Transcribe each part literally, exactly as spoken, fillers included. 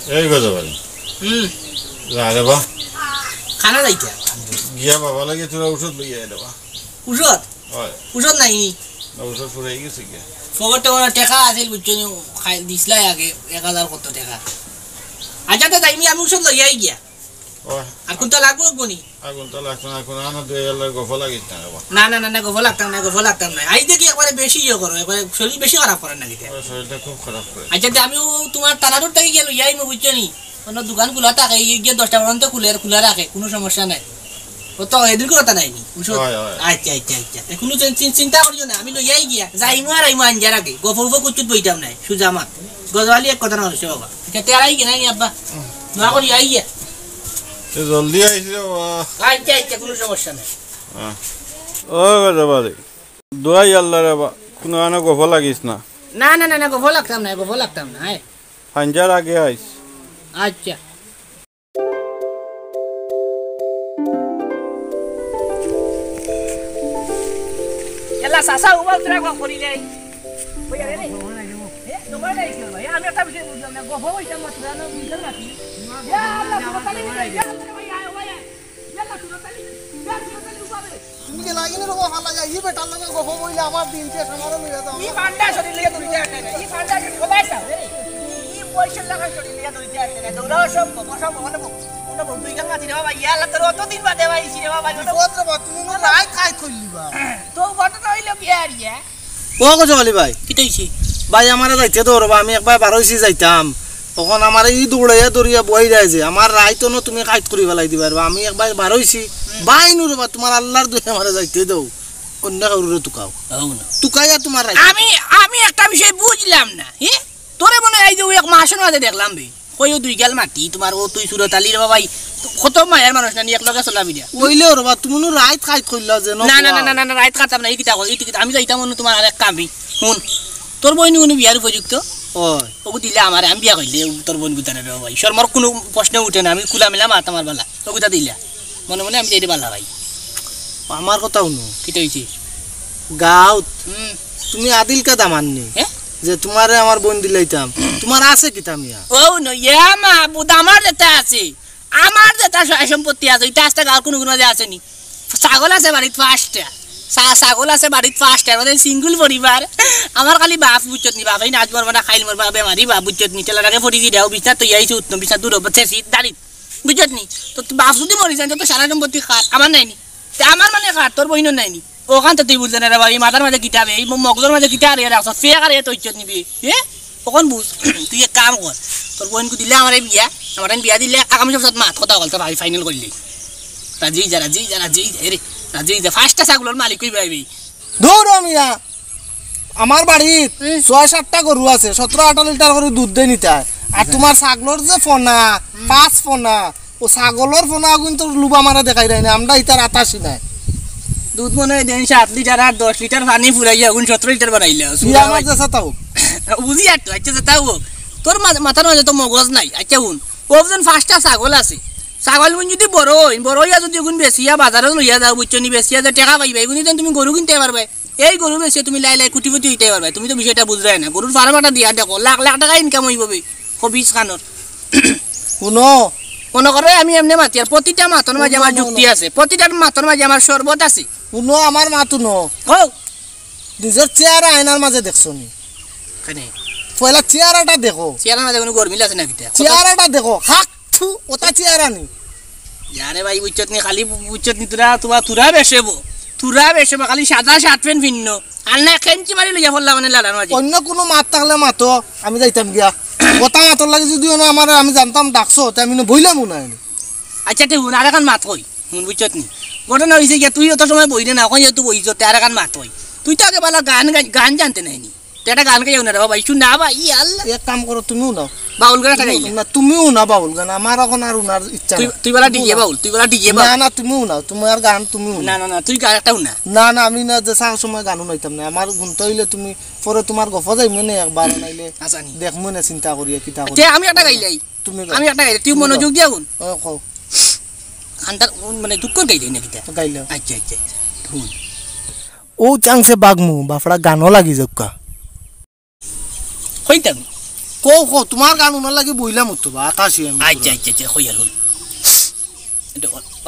এই গজব আলী। হুম। যা রে বা। খানা যাইতে? গিয়া বাবা লাগে তোরা ঔষধ লইয়া আয় রে বা। ঔষধ? হয়। ঔষধ নাই নি? না, ঔষধ ফুরাই গেছে গিয়া। পকেটে ওরা টেকা আছিল, বুঝছো নি? খাই দিছলাই আগে এক হাজার কত টেকা। আচ্ছা, তো যাইমি, আমি ঔষধ লইয়াই গিয়া। হয়। আর কোনটা লাগবো, লাগবো নি? আর কোনটা লাগতো না, এখন আমার দুই হাজার গফা লাগিস না রে বা। না, না, না, না, গফা লাগতাম না, গফা লাগতাম না। আই দেখি একবারে বেশি ইয়ে করো, একবারে শরীর বেশি খারাপ করেন নাকি তে? ওর শরীরটা খুব খারাপ করে। আচ্ছা, তে আমিও তোমার তানারুর থাকি গিয়া লইয়া আইমু, বুঝছো নি? অন্য দোকান খোলা থাকে, এই গিয়া দশটা পর্যন্ত খুলে, খোলা রাখে, কোনো সমস্যা নাই। ও তো এদিন কথা নাই নি, বুঝছো? হয়, হয়। আচ্ছা, আচ্ছা, আচ্ছা। তে কোনো চিন-, চিন-, চিন্তা করিও না, আমি লইয়াই গিয়া। যাইমু আর আইমু আঞ্জার আগে। গফ উফ কুচুত বইতাম নাই, সুজা মাত। গজব আলী এক কথা না হইছে বাবা। আচ্ছা, তে আর আই গিয়া নাই নি আব্বা? দোয়া করি আই গিয়া। তে জলদি আইস রে বাবা। আচ্ছা, আচ্ছা, কোনো সমস্যা নাই। হ্যাঁ। ও গজব আলী, দোয়াই আল্লাহ রে বা, কোনো আনো গফ লাগিস না। না, না, না, না, গফ লাগতাম না, গফ লাগতাম না, হ্যাঁ। আঞ্জার আগে আইস। আচ্ছা। এলা চাচা, উবাল তোরা কম করিলে। ওই আরে রে। এ, তোমার নাই কেন ভাই? আমি একটা বিষয় বুঝলাম না। গফ হইতাম না, তোরা না বুঝলাম না কি? ইয়া আল্লাহ, তোরা তাহলে ইয়া আল্লাহ, ভাই, আয়, ভাই, আয়। ইয়া আল্লাহ, তোরা তাহলে, ইয়া তোরা তাহলে উবাল রে। তুমি যে লাগিনি রকম হালা যায়, ই বেটার লগে গফ বইলে আমার দিন শেষ, আমারও লইয়া যাও। ই পান্ডা শরীর লইয়া দৌড়িতে আটে না, ই পান্ডা শরীর সবাই চাও, এই, ই, ই বয়সের লাগা শরীর লইয়া দৌড়িতে আটে না, দৌড়াও সব, গফ সব, ওখানে গফ, ওখানে গফ দুই গাঙ্গা দিলে বাবা, ইয়া আল্লাহ, তোর অত দিন বাদে ভাই, ইসি রে বাবা, ইয়া বিপদ রে বাবা, তুমি মনে রাইত খাই খুললি বা। তো ঘটনা হইলো কি আর ইয়া? ও গজব আলী ভাই। কিতা হইছে? ভাই, আমারে যাইতে দেও রে বা, আমি একবার বার হইছি যাইতাম। অখন আমারে ই দৌড়াইয়া দৌড়িয়া বই যায় যে, আমার রাইত অনো তুমি কাইত করি ফেলাই দিবা রে বা, আমি একবার বার হইছি। হুম। ভাই নু রে বা, তোমার আল্লাহর দোহাই আমারে যাইতে দেও। অন্য কাউরে তুকাও। হও না। তুকাইয়া তোমার রাইত আমি, আমি একটা বিষয় বুঝলাম না, হি? তোরে মনে হয় এই যে ওই এক মাসের মাঝে দেখলাম বে। কই ও দুই গাল মাটি, তোমার ও তুই সুরত আলী রে বাবাই, কত মায়ার মানুষ না নি, এক লগে চলা বিদিয়া। ওইলে ওর বা, তুমি নু রাইত কাইত কইলা যে না, না, না, না, না, না, রাইত কাটাম না, এই কিতা কই, এই কিতা, আমি যাইতাম অন্য তোমার আরেক কামি। হুন, তোর বইন কোনো বিয়ার উপযুক্ত? ওই। ওগু দিলে আমারে, আমি বিয়া কইলে তোর বইন গুতারে রে বাবাই। শর্মার কোনো প্রশ্ন উঠে না, আমি কুলামিলা মাত আমার বালা। ওগুতা দিলা। মনে মনে আমি যাইতে বালা ভাই। আমার কথা হুনো। কিতা হইছে? গাউত। হুম। তুমি আদিল কাদা মাননি। হ্যাঁ? যে তোমারে আমার বইন দিলাইতাম। তোমার আছে কিতা মিয়া? ও নয়া মাবুদ, আমার যেটা আছে, আমার যেটা সয় সম্পত্তি আছে, ওইটা আস্তা গাউর কোনো কোনো মাঝে আছে নি। ছাগল আছে বাড়িত পাঁচটা। ছা-, ছাগল আছে বাড়িত পাঁচটা, মানে সিঙ্গল পরিবার। আমার খালি বাপ বুঝছত নি, বাপ এই নাচ মরবা না, খাইল মরবা, বেমারি বাপ বুঝছত নি, ঠেলাটাকে ফটি দি দেও, বিছনা তো ইয়াইছে উত্তম, বিছনা দূর হবো, শেষি, দাঁড়ি। বুঝছত নি? তো বাপ যদি মরি যান, তো সারা সম্পত্তি কার? আমার নাই নি। তে আমার মানে কার? তোর বইনর নাই নি? ওখান তো তুই বুঝলে না রে ভাই, এই মাথার মাঝে কিতা বে, এই মগজর মাঝে কিতা আর এ রাখছ, ফেক আর এ তো ইজ্জত নিবি, হ্যাঁ? ওখান বুঝ, তুই এক কাম কর, তোর বইনকু দিলে আমার এই বিয়া, আমার এই বিয়া দিলে আগামী সপ্তাহ মাত কথা বলতে ভাই, ফাইনাল করলি। রাজি যা, রাজি যা, রাজি যা, এ রে, রাজি যা, পাঁচটা ছাগলর মালিক কই ভাই? দূর হ মিয়া, আমার বাড়িত হুম। ছয় সাতটা গরু আছে, সতেরো আঠারো লিটার করে দুধ দেয় নিতায়। আর আচ্ছা। তোমার ছাগলর যে ফনা, হুম। পাঁচ ফনা, ও ছাগলর ফনা কিন্তু লুবা মারা দেখাই দেয় না, আমরা ইতার আতাসি নাই। দুধ মনে হয় দেন সাত লিটার আর দশ লিটার পানি ফুরাইয়া এখন সতেরো লিটার বানাইলে। বিয়া আমার যেসা তাও। বুঝি আর তো, আচ্ছা, যেটা হোক। তোর মা-, মাথার মাঝে তো মগজ নাই। আচ্ছা, হুন, ও যেন পাঁচটা ছাগল আছে। ছাগল গুণ যদি বড় হইন, বড় হইয়া যদি ওগুন বেচিয়া বাজারে লইয়া যাও, বুঝছো নি, বেচিয়া যে টেকা পাইবা, এগুন তুমি গরু কিনতে পারবে। এই গরু বেচিয়া তুমি লাই লাই কোটিপতি হইতে পারবে। তুমি তো বিষয়টা বুঝরায় না। গরুর ফার্ম একটা দিয়া দেখো, লাখ লাখ টাকা ইনকাম হইব বে, হবিস খানোর। হুনো। মনে করো আমি এমনি মাতি, আর প্রতিটা মাতর মাঝে আমার হুনো, যুক্তি হুনো। আছে, প্রতিটা মাতর মাঝে আমার শরবত আছে। হুনো, আমার মাত হুনো। কও। নিজের চেহারা আয়নার মাঝে দেখছো নি? কেনে? পয়লা চেহারাটা দেখো। চেহারার মাঝে কোনো গরমিল আছে নাকি তে? চেহারাটা দেখো। হাক, থু, ওটা চেহারা নি। ইয়ারে ভাই, বুঝছত নি, খালি বুঝছত নি, তোরা, তোরা, তোরা বেশে বো। তোরা বেশে বো, খালি সাদা শার্ট প্যান্ট ফিন্নো। আর না, খেঞ্চি মারি লইয়া পড়লা মানে লাড়ার মাঝে। অন্য কোনো মাত থাকলে মাতো, আমি যাইতাম গিয়া। কথা মাতর লাগি যদি অনো আমার আমি জানতাম ডাকছো, তে আমি না বইলাম না এনে। আচ্ছা, তে হুন, আরেকখান মাত কই। হুন, বুঝছত নি? ঘটনা হইছে গিয়া, তুই অত সময় বইরে না, অখন যেহেতু বইছ, তে আরেকখান মাত কই। তুই তো আগে বালা গান গাই-, গান জানতে নাই নি। তুই একটা গান গাইও না রে বাবা, ইস্যু না ভাই, ই আল্লাহ। এক কাম করো, তুমিও নাও। বাউল গান একটা গাইলে। না, তুমিও না বাউল গান, আমার এখন আর উনার ইচ্ছা তুই, নাই। তুই বালা তুমিও ডিজে নাও। বাউল, তুই বালা ডিজে না, বাউল। না, তুমিও নাও, তোমার গান তুমিও না, নাও। না, না, তুই গান একটা হুন না। না, না, আমি না যে সব সময় গান হুনাইতাম না, আমার হুনতে হইলে তুমি পরে তোমার গফ যাইমু নে একবার, নাইলে আচ্ছা, নি। দেখমু নে চিন্তা করিয়া কিতা করি। আচ্ছা, আমি একটা গাইলাই। তুমি গাও। আমি একটা গাইলাই, তুই তুমি মনোযোগ গাও। দিয়া হুন। ও, কও। আন্তার, মানে দুঃখ গাইলাই না কিতা? গাইলাও। আচ্ছা, আচ্ছা, আচ্ছা। হুন। ও চাংসে বাগমু, বাফড়া গানও লাগি যাউক্কা। কইতাম। কও, কও, তুমার গান হুনার লাগি বইলাম তো বা, আতাসি আমি আচ্ছা, পুরা। আচ্ছা, আচ্ছা, কই আর হুন।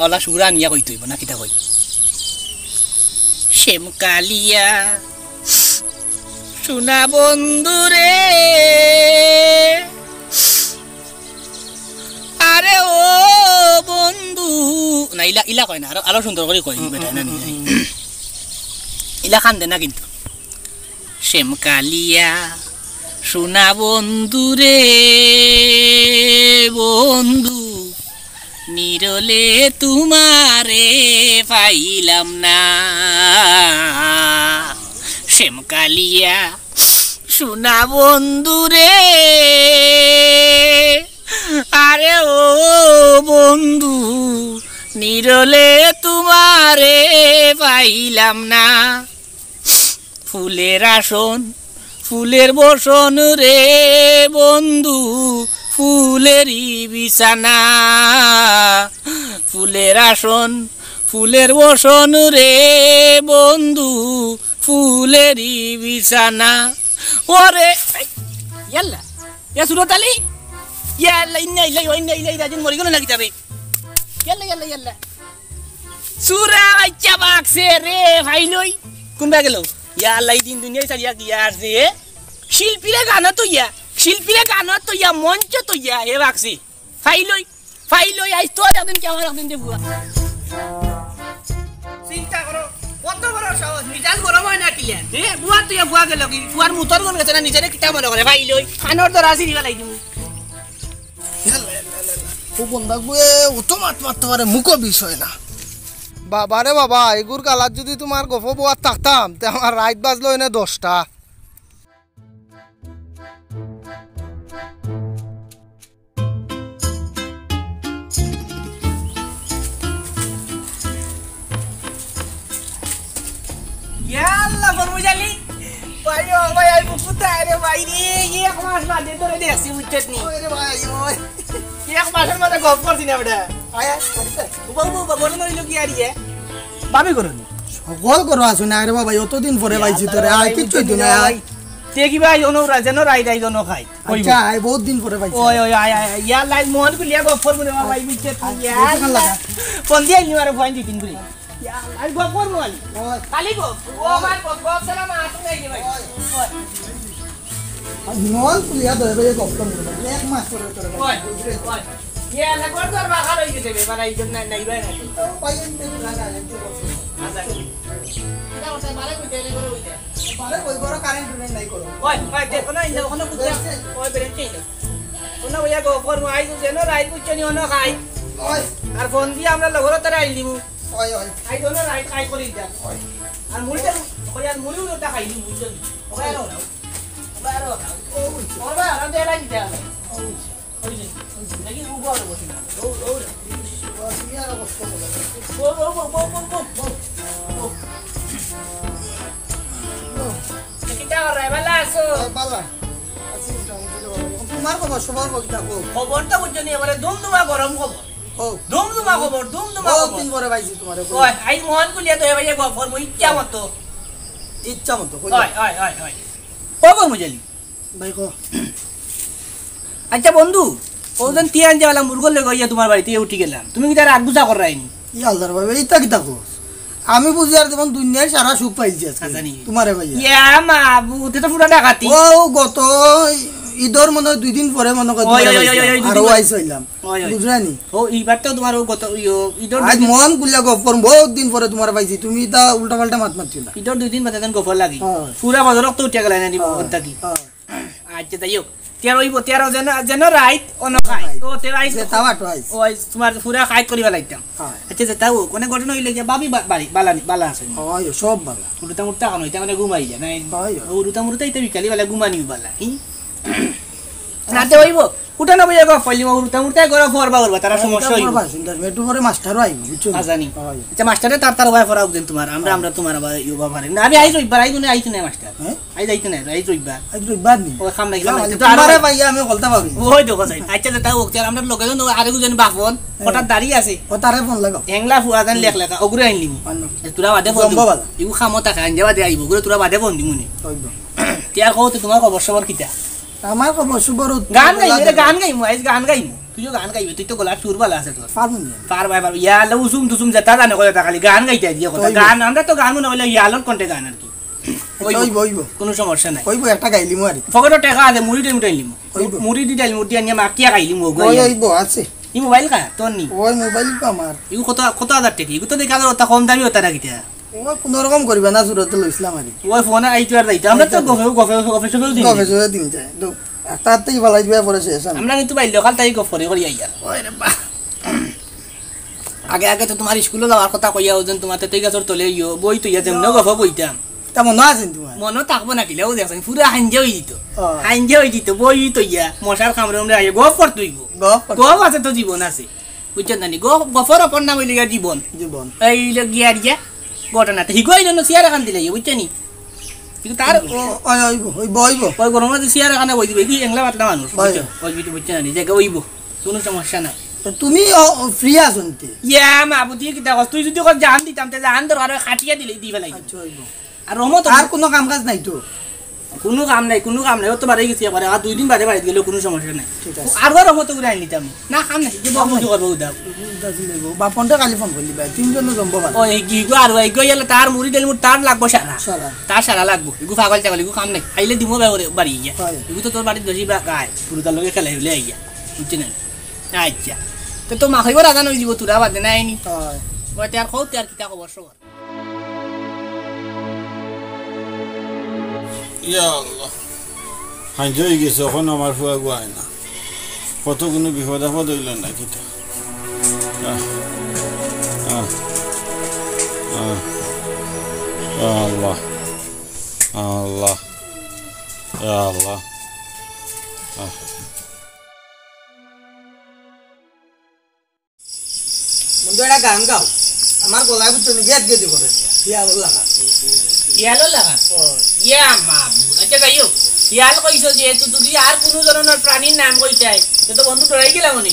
অলা সুরা নিয়া কইতে অইবো না, কিতা কই? শ্যামকালিয়া, সোনা বন্ধু রে, আরে ও বন্ধু। না, ইলা, ইলা কয় না, আরো, আরো সুন্দর করি কই, হুম, বেটা, হুম, না, হুম, না। হুম। ইলা কান্দে না কিন্তু। শ্যামকালিয়া, সোনা বন্ধু রে, বন্ধু, নিরলে তুমারে পাইলাম না। শ্যামকালিয়া, সোনা বন্ধু রে, আরে ও বন্ধু, নিরলে তুমারে পাইলাম না। ফুলের আসন, ফুলের বসন রে বন্ধু, ফুলেরই বিছানা। ফুলের আসন, ফুলের বসন রে বন্ধু, ফুলেরই বিছানা। ওরে, ইয়াল্লা, ইয়া সুরত আলী, ইয়াল্লা, ইন্না ইলাইহি ওয়া ইন্না ইলাইহি রাজিউন, মরি গেল না কিতা বে? ইয়াল্লা, ইয়াল্লা, ইয়াল্লা। চুরা বাইচ্চা বাগছে রে, পাইলই। কুনবায় গেল? ইয়াল্লা, ই দিন দুনিয়ায় ছাড়িয়া গিয়া আর যে শিল্পীরে গানো তইয়া, শিল্পীরে গানো তইয়া, মঞ্চ তইয়া, হে বাগছে। পাইলই, পাইলই, আইজ তোর একদিন কি আমার একদিন দে বুয়া। চিন্তা করো, কত বড় সাহস, মিজাজ গরম অয় না কিলা? এ, বুয়া তুই বুয়া গেল কি? বুয়ার মুতর গন গেছে না, নিজেরে কিতা মনে করে? পাইলই, কানর দরা ছিড়ি ফালাই দিমু। ও বন্দা গুয়ে, ও তো মাত মাততে পারে, মুখো বিষয় না। বাবা রে বাবা, এগুর গালাত যুদি তুমার গফ বওয়াত থাকতাম, তে আমার রাইত বাজলো এনে দশটা। ইয়াল্লা, ফরমুজালি। ভাই, ও ভাই, আই বুকুতা রে ভাই রে, এক মাস বাদে তোরে দেখছি, বুঝছত নি? ওই রে ভাই, ওই। এক মাসর মাঝে গফ করছি না বেটা। আয়, আয়, আয়। উবা, উবা, উবা, ঘটনা অইলো কি আর ইয়ে? ভাবি করো নি? সকল করো আছো না রে বাবা, অতদিন পরে পাইছি তোরে, আয়, কিচ্ছু অইতো না, আয়। তে কি ভাই, অনো রা-, যেন রাইত আই, অনো খাই। আচ্ছা, আয়, বহুত দিন পরে পাইছি। ওই, ওই, আয়, আয়, আয়, ইয়াল্লা, আই মন খুলিয়া গফ করবো রে বাবা, এই বুঝছত নি? আচ্ছা, ইয়াল্লা। দোকান লাগা। ফোন দিয়া আইলি মারে, ফোন দিতিন করে। ইয়াল্লা, আই গফ করবো আই। ওই। খালি গফ, ও আমার গফ, গফ ছাড়া মাত নাই রে ভাই। ওই। ওই। আর মন খুলিয়া দয়া করে গফ করবো না। এক মাস পরে তোরে ওই, বুঝলি? ওই। ইয়াল্লা, ঘর দর বাগার অই গেছে বে, বাড়া, এই জন্য নাই, নাই, ভাই, নাই। তো ভাই, আমি তো লাগা, আমি তো গফ করবো। আচ্ছা। এটা ওটা বাড়া কই দেলে করে ওই দে। বাড়া কই বড় কারেন্ট টুরেন্ট নাই করো। ওই, ওই, দেখো না, ইন্দা ওখানে কুত্তা। বেরেঞ্চ। ওই, বেরেঞ্চ এই দে। ওনা ভাইয়া গফ করবো, আইজ যেন রাইত বুঝছো নি, অনো খাই। ওই। আর ফোন দিয়া আমরা লগর তারা আইল দিমু। ওই, ওই। আইজ অনো রাইত খাই করি যা। ওই। আর মুড়িটা, ওই আর মুড়ি উড়োটা খাই দিমু, বুঝছো নি? ওই আরো না। ওই আরো না। ও, বুঝছো। ওই আরো দেড় লাইন দেয়া। ও, বুঝছো। ওই যে, ওই যে। দেখি উগো আরো বসে না। ও, ও, ও, তুমি আরো কষ্ট করো। ও, ও, ও। কিতা করো, ভালা আছো? ও, ভালা। আছি মোটামুটি রে বাবা। এখন তোমার খবর, সবার খবর কিতা কও? খবর তো বুঝছো নি, এবারে দুমদুমা গরম খবর। ও। দুমদুমা খবর, দুমদুমা বহুত খবর। দিন পরে পাইছি তোমারে। ওই, আইজ মন খুলিয়া তো এবারে গফ করমু, ইচ্ছা মতো। ইচ্ছা মতো, কই ওই, যাও? ওই, ওই, ওই। ও বউ মজালি। ভাই কও। আচ্ছা বন্ধু, ও যেন টিয়া আনতে গেলাম, মুরগর লগে ইয়া তোমার বাড়িত উঠি গেলাম। তুমি কিতা রাগ গুছা কররায়নি? ই আল্লাহর ভাই, ইতা কিতা কস? আমি বুঝি আর যেমন দুনিয়ার সারা সুখ পাইছি আজকে। আচ্ছা, নি। তোমারে ভাই। ইয়া মা, বুতে তো পুরা ডাকাতি। ও, গত ঈদর মনে হয় দুই দিন পরে মনে হয় ওই, তোমারে ওই, ওই, পাইছিলাম। ওই, ওই, দুই আরো দিন পরে। আইছলাম। ওই, ওই। বুঝরায়নি? ও, ইবার তো তোমার ও গত, ইয়ো, ঈদর আজ দুই দিন মন খুলিয়া গফ করমু, বহুত দিন পরে তোমারে পাইছি। তুমি ইতা উল্টা পাল্টা মাত মাতিও না। ঈদর দুই দিন বাদে যেন গফ লাগি। হ্যাঁ। পুরা বছর তো উঠিয়া গেল না, নি, হ্যাঁ, ওর থাকি। হ্যাঁ। আচ্ছা, যাই হোক। তিয়ার ওই, তিয়ার যেন, যেন রাইত, অনো খাই। রাইত। ও, তে রাইত। যে তাও আটো আইস। ওই, তোমার পুরা খাইত করি ফালাইতাম। হ্যাঁ। আচ্ছা, যে তাও, কোনে ঘটনা অইলে গিয়া ভাবি বা-, বাড়ি, বালা নি, বালা আছে নি? হয়, সব বালা। উড়ুতা মুড়ুতা খানো, ইতা মানে ঘুমাই যায়, না? হয়, হয়। ও, উড়ুতা মুড়ুতা ইতা বিকালি বেলা ঘুমানি বালা, হি? না, তে অইবো। উঠা না বইয়া গফ পাইলি, উড়ুতা মুড়ুতা করে ফরবা করবা, তারা হ্যাঁ, সমস্যা উঠা অইবো। ফরবা, চিন্তা নেই, একটু পরে মাস্টারও আইবো, বুঝছো? আচ্ছা, নি। হয়। আচ্ছা, মাস্টারে তার, তার উপায় ফরা দেন তোমার, আমরা, হ্যাঁ। আমরা তোমার আবার ইয়ে বাবা পারে। না, আমি আইজ রবিবার, আইজ মনে আইতো না মাস্টার। হ্যাঁ? আইজ আইতো না, আইজ রবিবার। আইজ রবিবার নি? ও, কাম নাই, কাম নাই। তোমারে ভাই, আমি কলতা পাবি। ওই দেখো যাই। আচ্ছা, যে তাও হোক, আর আমরা লগে জন আরেকজন বাপন, হ্যাঁ। হঠাৎ দাঁড়িয়ে আছে। ও, তারে ফোন লাগাও। হেংলা ফুয়া জান লেখ লেখা, ওগুরে আইন নিমু। আনো। এ, তোরা বাদে ফোন জম্বা দিমু। বালা। ইগু খামো তাকে আইন যাবা দে আইবো, ওগুরে তোরা বাদে ফোন দিমু নে। ওই তো। তে আর কও তো তোমার খবর সবর কিতা? আমার খবর সুবর উত্তর গান গাইমু, বেলা এটা দেবো। গান গাইমু, আইজ গান গাইমু। তুইও গান গাইবে, তুই তো গলার সুর বালা আছে তোর। পারবো না। পারবায়, পারবায়। ইয়া আল্লাহ, উসুম দুসুম যেটা জানে কয়, তা খালি গান গাইতে দিয়া কথা। তো অইবো। গান, আমরা তো গান মনে অইলে ইয়ালোর কণ্ঠে গান আর কি। আচ্ছা, অইবো। অইবো, অইবো। কোনো সমস্যা নাই। অইবো, একটা গাইলিমু আর কি। পকেটো টেকা আছে, মুড়ি টাইম টাইম লিমু। অইবো। মুড়ি দি টাইম মুড়ি আনিয়া মাখিয়া খাইলিমু, অগু অই, আইয়া। অইবো, আছে। ই মোবাইল কা? তোর নি? ওই মোবাইল তো আমার। ইগু কত, কত হাজার টেকা? ইগু তো দেখা যায় ওটা কম দামি ওটা না কিতা? ও কোনো রকম করিবা না, সুরতে লইছিলাম আর কি। ওই ফোন আইতো আর যাইতো। আমরা তো আইতো। গফে, গফে, গফে সবেও দিন। গফে সবেও দিন যায়। তো, তার তো ইবালাই দিবা পরে শেষ আমি। আমরা কিন্তু বাইর লোকাল তাই গফ করে করি আইয়ার। ওই রে বা। আগে আগে তো তোমার স্কুলো যাওয়ার কথা কইয়া, ওজন তোমার তেতই গাছর তলে ইয়ো, বই তো ইয়া যেমন গফ বইতাম। তা মনো আছে তোমার? মনো থাকবো না কিলা, ও দেখছেন, পুরা হাইঞ্জা হই দিত। ও। হাইঞ্জা হই দিত, বই তো ইয়া, মশার কামড়ে আমরা আইয়া গফ করতে হইব। গফ করতে গফ আছে তো জীবন আছে। বুঝছেন জানি? গফ, গফর অপর নাম হইল গিয়া জীবন। জীবন। এই হইল গিয়া আর গিয়া ঘটনা। তো হিগো আইল না, চেয়ার এখান দিলে, বুঝছেন নি? কিন্তু তার ও, ওই, ওই, ওই, ওই, ওই। ওই গরম আছে, চেয়ার এখানে বই দিবে, কি এংলা পাতলা মানুষ, ওই। বুঝছো? ওই বুঝছো, বুঝছো না নি? জায়গা ওইব, কোনো সমস্যা নাই। তো তুমি ও, ও, ফ্রি আছো নিতে? ইয়া, মা, বুদ্ধি কিতা কস? তুই যদি কস জান দিতাম, তে জান দরকার হয়, খাটিয়া দিলে, দি ফেলাই। আচ্ছা, ওইব। আর রহমত আর কোনো কাম কাজ নাই তো? কোনো কাম নাই, কোনো কাম নাই, ও তো বাড়ি গেছি একবারে, আর দুই দিন বাদে বাড়িত গেলেও কোনো সমস্যা নাই। ঠিক আছে। আর বার রহমত করে আনি দিতাম। না, কাম নাই, যে বক বুঝি করবো উদা। উদা দিলে গো, বাপনটা খালি ফোন করলি ভাই, তিনজন জমবো ভালো। ও, এই কি গো, আর ওই গো, ইয়ালে তার মুড়ি ডেল মুড় তার লাগবো সারা। সারা। তার সারা লাগবো, এগু পাগল ছাগল, এগু কাম নাই। আইলে দিমো ভাই ওরে বাড়ি গিয়া। হয়। এগু তো তোর বাড়িত বেশি বা গায়, পুরো তার লগে খেলাই হলে আইয়া। বুঝছি না? আচ্ছা। তো তো মা খাইবার আদান হয়ে দিব, তোরা বাদে নাই নি। হয়। ওই তে আর কও, তে আর কিতা খবর সবর? ইয়া আল্লাহ, হাইঞ্জ হয়ে গেছে, এখন আমার ফুয়া গুয়ায় না। কত কোনো বিপদ আপদ হইল না কিতা? আহ, আহ, আহ, ইয়া আল্লাহ, আল্লাহ, ইয়া আল্লাহ, আহ। বন্ধু, একটা গান গাও। আমার গলায় বুঝছো নি, গেদ গেদি করে। ইয়ালোর লাখান। ইয়ালোর লাখান? ও। ইয়া মাবুদ। আচ্ছা, যাই হোক। ইয়াল কইছো যেহেতু, যদি আর কোনো ধরনের প্রাণীর নাম কইতায়, তো, তো বন্ধু ডরাই গেলাম নি।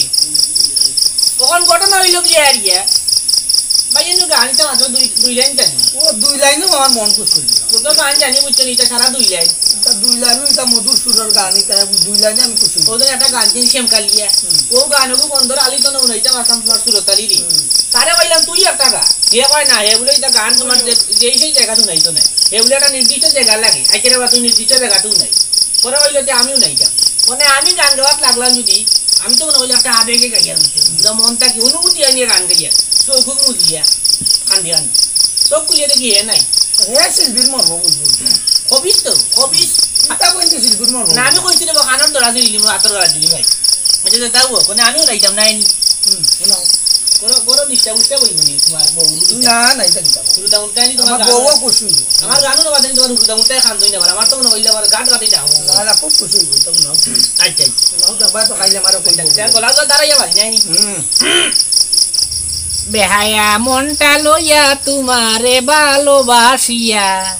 তখন ঘটনা হইল কি আর ইয়া? ভাই, এনে গান ইতা মাত্র দুই, দুই লাইন জানি। ও, দুই লাইনও আমার মন খুশ হইল। তো, তো গান জানি, বুঝছো নি, ইতা সারা দুই লাইন। ইতা দুই লাইনও ইতা মধুর সুরর গান, ইতা দুই লাইনে আমি খুশ হইল। ওদের একটা গান দিন শ্যামকালিয়া। হুম। ও গান ওগু বন্ধর আলি তো না উনাইতাম আসাম তোমার সুরতালি দি। হুম। তারে কইলাম, "তুই একটা গা।" হে কয়, "না, হে বলে ইতা গান তোমার যে, যেই সেই জায়গা তো নাই তো নাই। হে বলে একটা নির্দিষ্ট জায়গা লাগে। আইকে রে বা তুই নির্দিষ্ট জায়গা তো নাই।" পরে কইলো যে, "আমিও নাই যা।" মানে আমি গান গাওয়াত লাগলাম যদি, আমি তো মনে করি একটা আবেগে গাইয়ার মতো। যা মন থাকি অনুভূতি আনিয়ে গান গাইয়ার। চোখ মুজিয়া, কান্দি কান্দি। চোখ খুলিয়ে দেখি হে নাই। হে শিল্পীর মর্ম বুঝবো। খবিস তো, খবিস। ইতা বলতে শিল্পীর মর্ম না, আমি বুঝবো। কইছি রে বা, কানর ধরা দিলি, মো আতর ধরা দিলি ভাই। আচ্ছা, তো তাও, মানে আমিও গাইতাম না, আইনি। হুম, শোনাও। করো, করো, নিষ্ঠা উষ্ঠা বইব নি তোমার বউ? না, না, ইতা দিতাম। হুরুতা মুরুতা আইনি তোমার আমার গান। বউও খুশি হইব। আমার গানও না বাদে তোমার হুরুতা মুরুতা খান দই না, আমার তো মনে হইলে আমার গান গাতে যাও। না, না, খুব খুশি হইব, তখন নাও। আচ্ছা, আচ্ছা। নাও, তো ভাই তো খাইলে আমারও কইব। আচ্ছা, গলা তো দাঁড়াইয়া পারি নাই। হুম। বেহায়া মনটা লইয়া তোমারে ভালোবাসিয়া,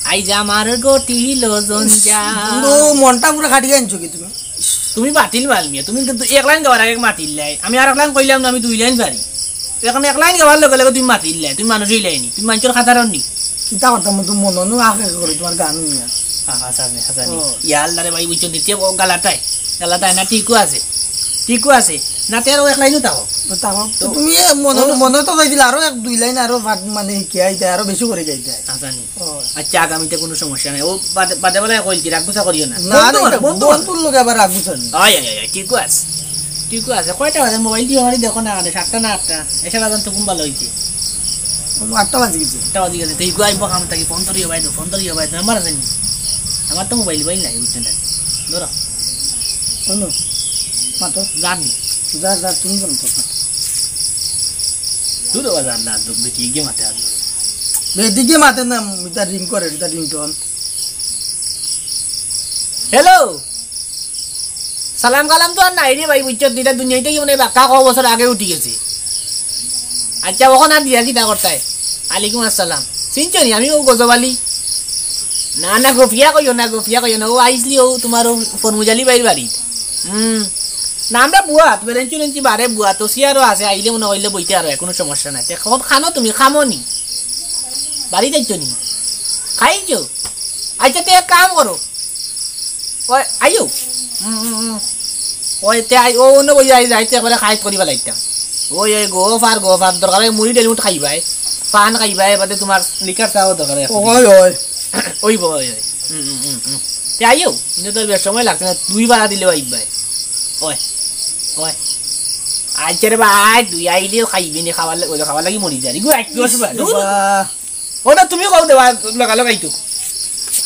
আইজ আমার ঘটিল জঞ্জাল। বন্ধু, মনটা পুরো খাটিয়ে আনছো কি তুমি? তুমি বাতিল মাল মিয়া, তুমি কিন্তু এক লাইন গাওয়ার আগে মাতিল লাই। আমি আর এক লাইন কইলাম না, আমি দুই লাইন পারি। এখন এক লাইন গাওয়ার লগে লগে তুমি মাতিল লাই, তুমি মানুষ হইলাই নি, তুমি মানুষের খাতারও নি। কিতা কথা মতো মনে নু আগে করে তোমার গান নিয়ে। হা, হা, সাজনি, সাজনি। ও। ইয়া আল্লাহ রে ভাই, বুঝছো নি, তে ও গালাটায়, গালাটায় না, ঠিকও আছে, ঠিকও আছে। না, তে আরো এক লাইনও তাও। তো তাও, তো তুমি এ মনে, ও। মনে তো কইছিল আরো এক দুই লাইন আরো ভাগ মানে কি আইতে, আরো বেশি করে গাইতে। সাজনি। ও। আচ্ছা, আগামীতে কোনো সমস্যা নাই। ও বাদে, বাদে বেলায় কইল কি, রাগ গুছা করিও না। না, বন্ধু না, এটা বন্ধু না। বন্ধুর লগে আবার রাগ গুছা নি। আয়, আয়, আয়, আয়, ঠিকও আছে। ঠিকও আছে। কয়টা বাজে? মোবাইল দিয়ে হরি দেখো না, আরে সাতটা না আটটা? এসে বাজান তো ঘুম ভালো হইছে। ও, আটটা বাজে গেছে। আটটা বাজে গেছে। তো ইগু আইবো কাম থাকি, ফোন ধরিও ভাই, ফোন ধরিও ভাই, নাম্বার আছে নি? আমার তো মোবাইল, মোবাইল নাই, বুঝছো না? ধরো। শোনো, মাতো। জানি। যা, যা, তুমি কোন কথা? দূর হওয়া যান না, দূর বেটি গিয়ে মাতে আর। বেটি গিয়ে মাতে না, এটা রিং করে, এটা রিংটোন। হ্যালো, সালাম কালাম তো আর নাই রে ভাই, বুঝছো? দুইটা দুনিয়াতে কি মানে বাক্কা ক বছর আগে উঠি গেছে। আচ্ছা, ওখানে আর দিয়া কিতা করতায়? আলাইকুম আসসালাম। চিনছো নি? আমি ও গজব আলী। না, না, গফিয়া কইও না, গফিয়া কইও না। ও আইসলি ও তোমার ও ফরমুজালি ভাইর বাড়িত। হুম। না, আমরা বুয়া, তো বেরেঞ্চি রেঞ্চি বারে বুয়া, তো সিয়ারও আছে, আইলে মনে হইলে বইতে আরো, কোনো সমস্যা নাই। তে কখন খানো তুমি, খামো নি? বাড়ি যাইছো নি? খাইছো? আচ্ছা, তে এক কাম করো। ওই, আইও। উম, উম, উম। ওই তে আই, ও অন্য বই আই যাইতে একবারে খাইত করি ফালাইতাম। ওই, ওই, গফ আর গফ আর দরকার অয় মুড়ি ডেলমুট খাইবায়, পান খাইবায়, বাদে তুমার লিকার চাও দরকার অয়। ওই, ওই। ওই বই, ওই। উম, উম, উম, উম। তে আইও, কিন্তু তোর বেশ সময় লাগতো না, দুই বালা দিলে আইবায়। ওই, ওই। আচ্ছা রে ভাই, দুই আইলেও খাইবি নি, খাওয়ার লাগি, ওই খাওয়ার লাগি মরি যার। ইগু এক দশ বার, দূর। বাহ। ওটা তুমি কও দেবা, লাগালগ আইতো।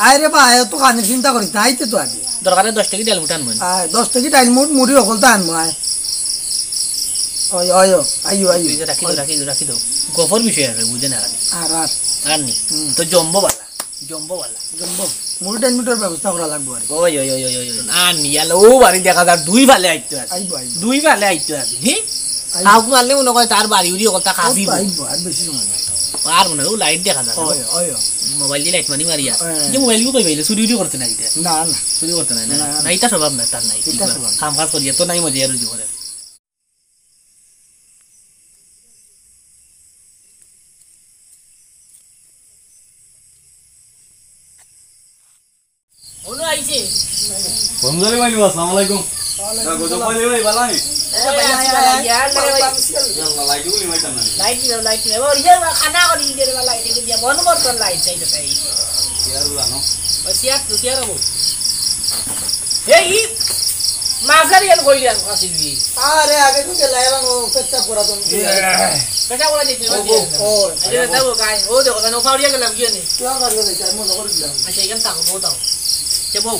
আরে বা, এত কানে চিন্তা করিস না, আইতে তো আগে। দরকারে দশ টাকা ডাইল মুঠা আনবো। আয়, দশ টাকা ডাইল মুঠ, মুড়ি হকলতা আনবো, আয়। ওই, ওই, ওই, আইও, আইও। তুই রাখি দাও, রাখি দাও, রাখি দাও। গফর বিষয় আছে, বুঝে না খালি। আর, আর। আর নি? হুম। তো জম্বো বালা, জম্বো বালা। জম্বো। মুড়ি ডাইল মুঠর ব্যবস্থা করা লাগবো আর। ওই, ওই, ওই, ওই, ওই, ওই। আর নি, আলো, ও বাড়ি দেখা যার দুই ফালে আইতো আছে। আইবো, আইবো। দুই ফালে আইতো আছে, হি? আইবো। হাউক মারলে মনে করে তার বাড়ি উড়ি হকলতা খাসি। আইবো, আর বেশি সময় নাই। আর মনে হয় ও লাইট দেখা যার। ওই, ওই, ওই। মোবাইল দি লাইট মারি মারিয়া। হ্যাঁ। যে মোবাইল ইউ কই পাইলে, চুরি উরি করতে না ইতা? না, না। চুরি করতে নাই না? না, না। না, ইতা স্বভাব না, তার নাই। ইতা স্বভাব না। কাম কাজ করিয়া তো নাই মজা আর রুজি করে। হলো আইছে। বন্ধু আলী ভাই, আসসালামু আলাইকুম। ওয়ালাইকুম গজব আসসালাম। ভাই, ভাই, ভালা নি? এ ভাই, আছি ভাই, ইয়ার লাগে ভাই। ইয়াল্লা, লাইট গুলি মাইতাম না। লাইট দিও, লাইট দিও। ও, ইয়ার খানা করি, ইয়ার লাইট দিয়া বন্ধ কর তোর লাইট চাই তো তাই। ইয়ার উড়ানো। ও, সিয়ার তো, সিয়ার হবো। এই, মাফলার ইয়ার কই দিলাম, কাশি দিবি। আরে, আগে তো গেলাই, এখন ও পেচ্ছাপ করা তো। এ। পেচ্ছাপ করা দিতে ও, ও, ও। আরে, যাবো, গাই। ও, দেখো, কেন ফাউরিয়া গেলাম, কি জানি? তুই আমার বাড়ি যাইতে, আমি মনে করি দিলাম। আচ্ছা, এখানে থাকো, বউ থাকো। সে বউ।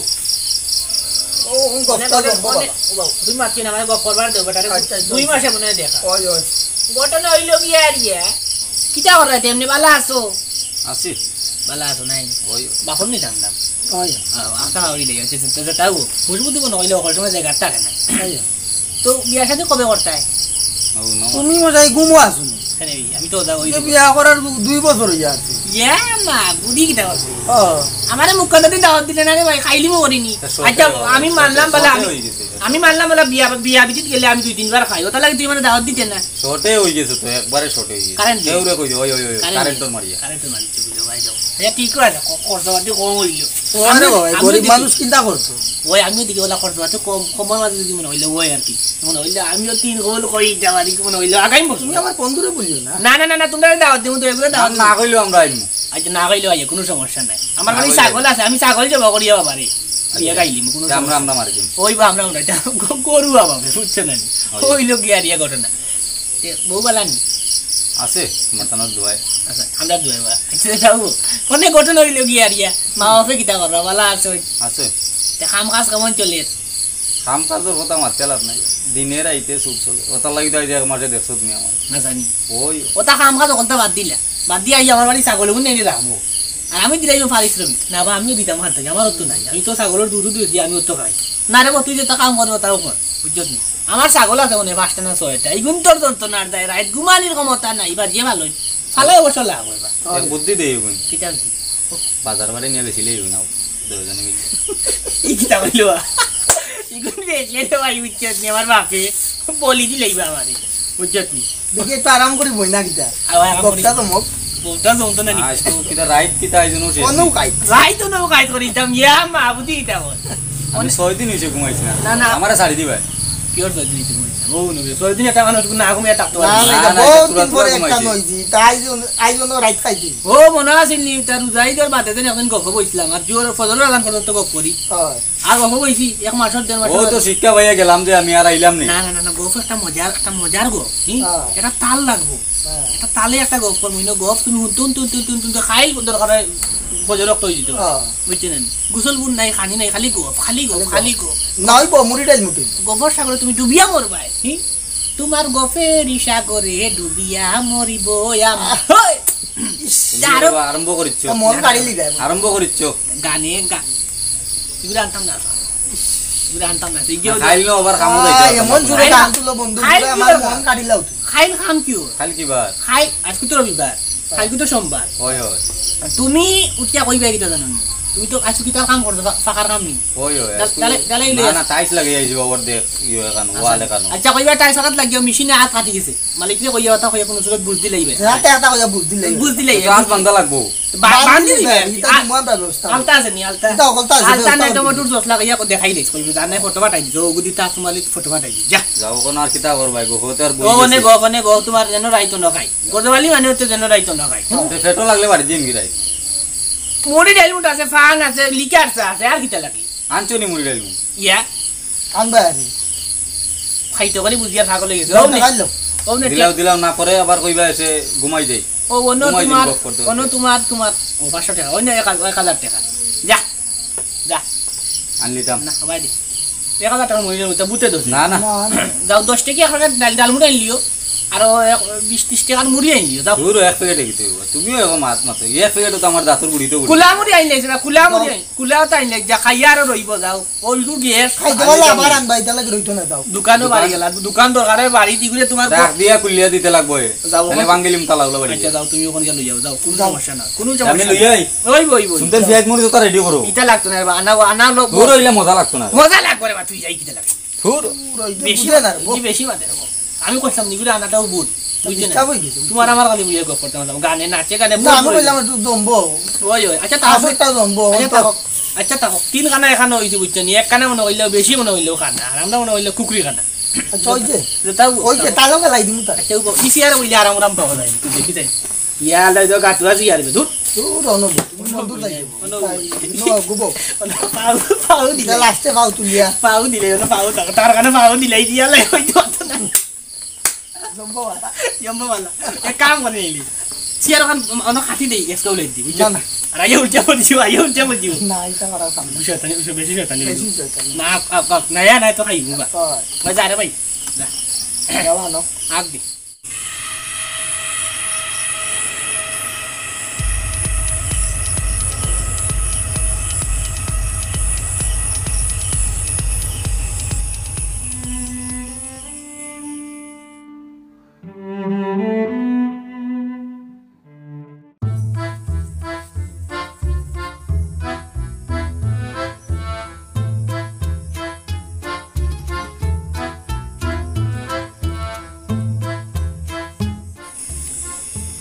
ও, ও, গপ, মানে, গপ, গপ, গপ। মানে, ও বাবু, তুমি মাতছি না, মানে, গপ করবার দেও, বেটারে আচ্ছা, আচ্ছা, দুই আচ্ছা। মাসে মনে হয় দেখা। ওই, ওই। ঘটনা হইল কি আর ইয়া? কিতা করা, তেমনি ভালা আছো? আছি। ভালা আছো নাই? ওই। বাপর নি জানলাম। ওই। আ, আকা হই দে, আচ্ছা, আচ্ছা, আচ্ছা, তাও। বুঝবো দিব না, হইলে ওখানে সময় জায়গা থাকে না। ওই। তো বিয়া শাদী কবে করতায়? ও, না। তুমি মনে হয় ঘুমো আছো না। কেন রে? আমি তো ওদা ওই যে বিয়া করার দু-, দুই বছর হইয়া আছে। ইয়া মা, বুদ্ধি কিতা করছে? ও। আমারে মুখ কথা দিয়ে দাওয়াত দিলে না রে ভাই, খাইলি মো করিনি। তা শর্টে আচ্ছা, হয়ে আমি গেছে, মানলাম বলে শর্টে আমি, হয়ে গেছে। আমি মানলাম বলে বিয়া, বিয়া বিটিত গেলে আমি দুই তিনবার খাই। ওটা লাগে তুই মানে দাওয়াত দিতে না। শর্টে হয়ে গেছে তো, একবারে শর্টে হয়ে গেছে। কারেন্ট কেউ রে কই, ওই, ওই, ওই, কারেন্ট কারেন্ট নেই। তোর মারিয়া। কারেন্ট তো মারিছে বুঝে ভাই যাও। হ্যাঁ, ঠিক আছে, খ-, খরচাপাতি কম হইলো। ওরে আমি, বাবা, আমি গরিব দেখি মানুষ চিন্তা করতো। ওই আমিও দেখি ওলা খরচাপাতি কম, কমর মাঝে যদি মনে হইলো ওই আর কি। মনে হইলো আমিও তিন গোল কই দিতে পারি, মনে হইলো আগামী বছর। তুমি আমার বন্ধুরে বলিও না। না, না, না, না, তোমরা দাওয়াত দিমু তো, এগুলো দাওয়াত না, দিমু। না কইলেও আমরা আইমু। আচ্ছা, না কইলেও আইয়া, কোনো সমস্যা নাই। আমার না বাড়ি কইলেও ছাগল আইমু। আছে, আমি ছাগল জবা করিয়া বাবারে। আচ্ছা। বিয়া খাইলিমু, কোনো তা আমরা, সমস্যা আমরা নাই। মারি দিমু। ওই বা আমরা, আমরা, এটা গ-, গরু বাবা, বুঝছো না নি? ওই। ওই লোক গিয়া রিয়া ঘটনা। তে বউ বালা নি? আছে, মাতানোর দোয়ায়। আচ্ছা, আমরা দুয়ে বা। আচ্ছা, যাও। মানে ঘটনা হইল কি আর ইয়া? মা বাপে কিতা কররা? বালা আছে ওই। আছে। তে কাম কাজ কেমন চলের? কাম কাজর কথা মাততে লাভ নাই। দিনে রাইতে সুখ চলে। ওটার লাগি তো আইজ এক মাসে দেখছো তুমি আমার। না জানি। ওই। ওটা কাম কাজ ওখানটা বাদ দিলা। বাদ দিয়া আইয়া আমার বাড়ি ছাগল এগুন এনে রাখবো। আর আমি দিলাইমু পারিশ্রমিক। না বা আমিও দিতাম হাত থাকি। আমারও তো নাই। আমি তো ছাগলর দুধও দিছি, আমিও তো খাই। না রে বা, তুই যেটা কাম করে ওটাও কর। বুঝছত নি? আমার ছাগল আছে মনে হয় পাঁচটা না ছয়টা। ইগুন তোর যন্ত্রণার দায়, রাইত ঘুমানির ক্ষমতা নাই, বা যে ভালো। ফালাই অবশ্য লাভ হয় বা। এক বুদ্ধি দেই ইগুন। কিতা বুদ্ধি? বাজার বাড়ি নিয়া বেচিলে ইগুন নাও, দুইজনে মিলে। ই কিতা কইলো বা? ইগুন বেচলে রে ভাই, বুঝছত নি? আমার বাপে বলি দিলে ইবা আমারে, বুঝছত নি? দেখি একটু আরাম করি বই না কিতা? আবার আরাম করি। বক্তা তো মুখ। বক্তা জমতো না নি? আজ তো কিতা রাইত কিতা আয়োজন হইছে? কোনো কাজ। রাইত তো নৌ কাজ করি দিতাম, ইয়া মা বুদ্ধি কিতা কর। আমি ছয় দিন হইছে ঘুমাইছি না। না, না। আমারে ছাড়ি দিবায়। কিয়র ছয় দিন হইছে ঘুমাইছি না? ও নবী, ছয় দিন একটা মানুষ না ঘুমিয়ে থাকতে পারে না, না। না, না, বহুত এটা দিন পরে পুরা একটা ঘুমাইছি। নইছি। তা আইজ, আইজ অন্য রাইত খাইছি। ও মনে আছিল নি, তার রোজা ঈদর বাদে দিন একদিন গফ বইছিলাম। আর জোর ফজলর আজান পর্যন্ত গফ করি। হয়। আর গফ বইছি, এক মাসর, দেড় মাসর ও তো বাদে। শিক্ষা পাইয়া গেলাম যে আমি আর আইলাম নি। না, না, না, না, গফ একটা মজার, একটা মজার গফ। হুম? হ্যাঁ। এটা তাল লাগবো। হ্যাঁ। এটা তালে একটা গফ করবো, ইনো গফ তুমি হুনতে, হুনতে, হুনতে, হুনতে, হুনতে, খাইল দরকার হয়, ফজর রক্ত হয়ে যেত। হ্যাঁ। বুঝছো না নি? গোসল বুন নাই, খানি নাই, খালি গফ, খালি গফ, খালি খালি গফ। গফ। না হইব, মুড়ি ডাইল মুঠি। গফর সাগরে তুমি ডুবিয়া মরবায়, হি? তোমার গফের সাগরে ডুবিয়া মরিব আমি। হই! ইস, তুমি আরো আবার আরম্ভ করিচ্ছ। তা মন কাড়ি লিবায়। আরম্ভ করিচ্ছ। গানে গা-, এগুলো আনতাম না। এগুলো আনতাম না। এই যে না, খাইল না, আবার কামো যাইতে আয়, পারতাম এমন না। জোরে খাইল গান তুলো বন্ধু, খাইল তুলো কি আমার বার? মন কাড়ি লাও তুমি। খাইল খাম কিয়র? খাইল কি বার? খাইল, আজকে তো রবিবার। খাইল কি তো সোমবার। হয়, হয়। তুমি উঠিয়া কইবা কিতা জানো নি? তুমি তো আইছো কিতার কাম করছো, ফা-, ফাঁকার কাম নি? ওই, ওই, ডাল-, আজকে ডালে-, ডালে না, লইয়া না, টাইলস লাগাই আইছি বাবার দেখ, ইয়ে এখানো, আচ্ছা, ওয়াল আচ্ছা। এখানো। আচ্ছা, কইবা টাইলস আঘাত লাগিয়া মেশিনে আত কাটি গেছে। মালিকরে কইয়া কথা কইয়া কোনো সুরত বুঝ দিলাইবে। রাতে এটা কইয়া বুঝ দিলে। বুঝ দিলাই, তো আত বান্ধা লাগবো। বা-, বান্ধি বান্ধি দিবে। দিবে, এটা আ-, তোমার ব্যবস্থা। আলতা আছে নি, আলতা? এটা অকলতা আছে, আলতা ব্যবস্থা নাই, আছে। টমেটোর জস লাগাইয়া কো-, দেখাই দিস, কইবে, জানে ফটো পাঠাই দিছে, ও গুদি তা তোমার ফটো পাঠাই দিছে। যা। যাও, কোনো আর কিতা করবাই গো, হতে আর ও, বুঝ অনে গেছি। গো, অনে গো, তোমার যেন রাইতো না খাই। গজবালি মানে হচ্ছে যেন রাইতো না খাই। তে ফেটো লাগলে বাড়ি দিন গিরাই। মুড়ি ডাইল মুটা আছে, ফান আছে, লিকার চা আছে, আর কিতা লাগে? আনছো নি মুড়ি ডাইল মুটা? ইয়া। আনবা আনি। খাইতে করি বুঝিয়া পাগল হয়ে গেছে। ও নে। খাইলো। ও নে, দিলাও, দিলাও না করে আবার কইবা এসে ঘুমাই দেই। ও, অন্য ঘুমাই দিন তোমার, গপ করতে অন্য করতে। তোমার, তোমার, ও, পাঁচশো টাকা, অন্য এক হাজার, এক হাজার টাকা। যা, যা। আনলিতাম। না, ভাই দে। এক হাজার টাকা মহিলা ওটা বুঝতে দোষ না, না। না, না। যাও, দশ টাকা এক প্যাকেট ডাল, ডাল মুড়ি আনলিও। আরো এক, বিশ ত্রিশ টাকার মুড়ি আনলিও, যাও। দূর, এক প্যাকেটে কিতা হইব? তুমিও এরকম মাত মাতো। এক প্যাকেটও তো আমার দাঁতর গুড়িতে গুড়িতে। কুলা মুড়ি আনলে, সেটা কুলা মুড়ি আন-, কুলাও তো আনলে, যা খাইয়া আরো রইব, যাও। অল্প গ্যাস। খাইতে পারলে আবার আনবা, এটা লাগে রইতো না, যাও। দোকানও বাড়ি গেলা, দোকান দরকারে বাড়ি দি ঘুরে তোমার রাখ দিয়া কুলিয়া দিতে লাগবো এ। যাও, তাহলে ওখান বাঙ্গিলিম তালা উলা বাড়ি আচ্ছা, দিয়া। যাও, তুমি ওখান গিয়া লইয়া যাও, কোনো যাও। সমস্যা না, কোনো আমি সমস্যা লইয়া না। আই। ওই, ওই, ওই। শুনতে পিয়াজ মরিচ ওটা রেডি করো। এটা লাগতো না রে বা, আনা, আনা লো। দূর হইলে মজা লাগতো না রে। মজা লাগবো রে বা, তুই যাই কিতা লাগে। ধুর। পুরো এই যে বেশি বুঝে না রে, মাতে, ও। কি বেশি মাতে রে বা। আমি কইতাম নিগুরে আনাটাও ভুল। বুঝতে না। ডিস্টার্ব হয়ে গেছে। তোমার আমার খালি বুঝে গপ করতে হবে। গানে নাচে গানে না, ভুল আমি বলে। কইলাম একটু জমবো। ওই, ওই। আচ্ছা, তাও আসরটা জমবো, আচ্ছা, অন্তত। তাও। আচ্ছা, তাও। তিন খানা এখানে হইছে, বুঝছো নি? এক খানা মনে হইলেও বেশি মনে হইলেও খানা। আর আমরা মনে হইলেও কুকুরি খানা। আচ্ছা, ওই যে। যে তাও ওই যে, তাও। তালো ফেলাই দিমু তার। আচ্ছা, ওই, ইসি আর হইলে আরাম আরাম পাওয়া যায়। তুই দেখি যাই। ইয়া, আল্লাহ, তো গাতুয়া জুই আরবে, ধুর। ধুর, অনবো। তুমি মন দূর যাই যাবো। অনবো। তাই, ন, গুবো। অনবো, পাও, পাও দিলে। লাস্টে পাও তুলিয়া। পাও দিলে, অনবো পাও থাকো। তার কানে পাও দিলে, এই দিয়া লাই, ওই তো অত না। জম্বো বালা। জম্বো বালা। এক কাম করে নিলি। চেয়ার ওখান, অন কাটি দেই, গ্যাস কাউলে দি, বুঝছো? না, না। আর আইয়া উল্টা পড়ি যাও, আইয়া উল্টা পড়ি যাও। না, এটা করা কাম না। শয়তানি, বেশি শয়তানি। বেশি শয়তানি। না, আপ, আপ, আপ, না, ইয়া, না, তো খাইবো বা। হয়। ওই যা রে ভাই, যা। যাও, আনো। আগ দি।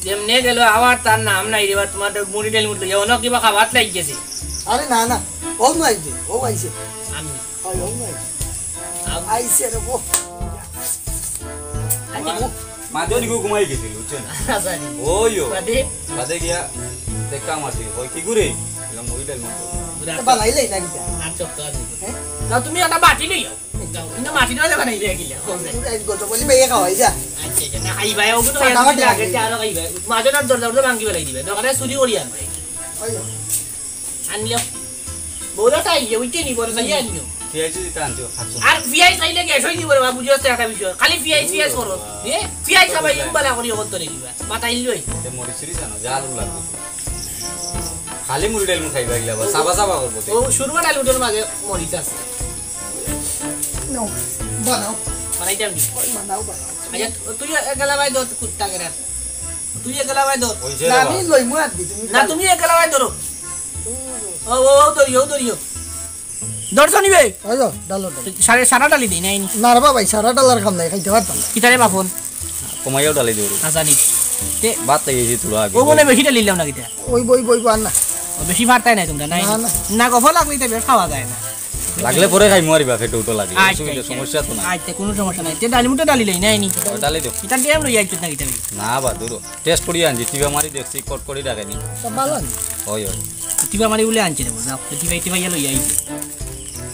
যেমনে গেল আবার তার নাম নাই রে বা, তোমার তো মুড়ি ডাইল মুড়ি লইয়া অন্য কিবা খাবার লাগি গেছে। আরে না, না, ও নয় যে, ও আইছে। আমি। হয়, ও নয়। আম- আইছে রে, ও। আচ্ছা। মাঝে নিগু ঘুমাই গেছিল, বুঝছো না? আচ্ছা, জি। ওই ও। বাদে? বাদে গিয়া দেখা মারছি, ওই কি করে? এলা মুড়ি ডাইল মুড়ি। বানাইলে না কিতা? আর চোখ তো আর নিব। হ্যাঁ? না, তুমি একটা বাটি লইও। যাও, কিন্তু মাটি না দেবা নাই, রে, গিলা, কোন যায়? এই গত বলি ভাই খাওয়াই যা। আচ্ছা, আচ্ছা, না, খাই ভাই, ওগুলো খাই ফাটাফাটি আগে, আগে। আরো খাই ভাই। মাঝে না দরজা, দরজা ভাঙি বেলাই দিবে। দোকানে চুরি করি আনবে। ওই। আনলো। বড় চাই, যে উঠে নি, বড় চাই আনলো। পিয়াজ দিতে আনছো, খাচ্ছো না। আর পিয়াজ খাইলে গ্যাস হয়ে যাবে রে বাবা, বুঝে আসতে একটা বিষয়। খালি পিয়াজ, পিয়াজ করো। এ, পিয়াজ খাবাই, এম বালা করি অগর তরে দিবা। মাথা ইল লই। এতে মরিচ চুরি জানো, ঝাল লাগবে। খালি মুড়ি ডাইল খাইবা গিলা, বাস, সাবা সাবা করবো তে। ও, সুরমা ডাইল উঠোর মাঝে মরিচ আছে। নো, বানাও। বানাইতাম নি? ওই বানাও, বানাও। আচ্ছা, তুই একলা ভাই ধর কুত্তা কেরা। তুই একলা ভাই ধর। ওই যে না, বাবা। আমি লইমু আর কি, তুমি না, খাও। তুমি একলা ভাই ধরো। ও, ও, ও, ধরিও, ও, ধরিও। ধরছো নিবে? ওই তো, ডালো, ডালো। সারা, সারা ডালি দেই, নাই নি? না রে বাবা, এই সারা ডালার কাম নাই, খাইতে পারতাম না। কিতারে বাপন? কমাইয়াও ডালি দেবো। আচ্ছা, নি। তে ভাত খাই গেছি তোরা আগে। ও মনে বেশি ডালি লাও না কিতা? ওই বই, বই, বই, আর না। ও, বেশি পারতাই নাই তোমরা, নাই? না, না। না, গফ লাগলে ইতা বেশ খাওয়া যায় না। লাগলে পরে খাইমু আর বা, পেটেও তো লাগে। আচ্ছা, অসুবিধা, আচ্ছা। সমস্যা তো না। আচ্ছা, কোনো সমস্যা নাই। তে ডালি মুটা ডালি লই, নাই নি? ও, ডালি দেও। ইতা ড্যাম লই আইছত না কিতা? না বা, দূরো। টেস্ট করি আনছি, টিপা মারি দেখছি, কট করি ডাকে নি। তা ভালা নি? ওই, ওই। টিপা মারি বলে আনছি রে, যাও। টিপা, টিপা ইয়া লই আই।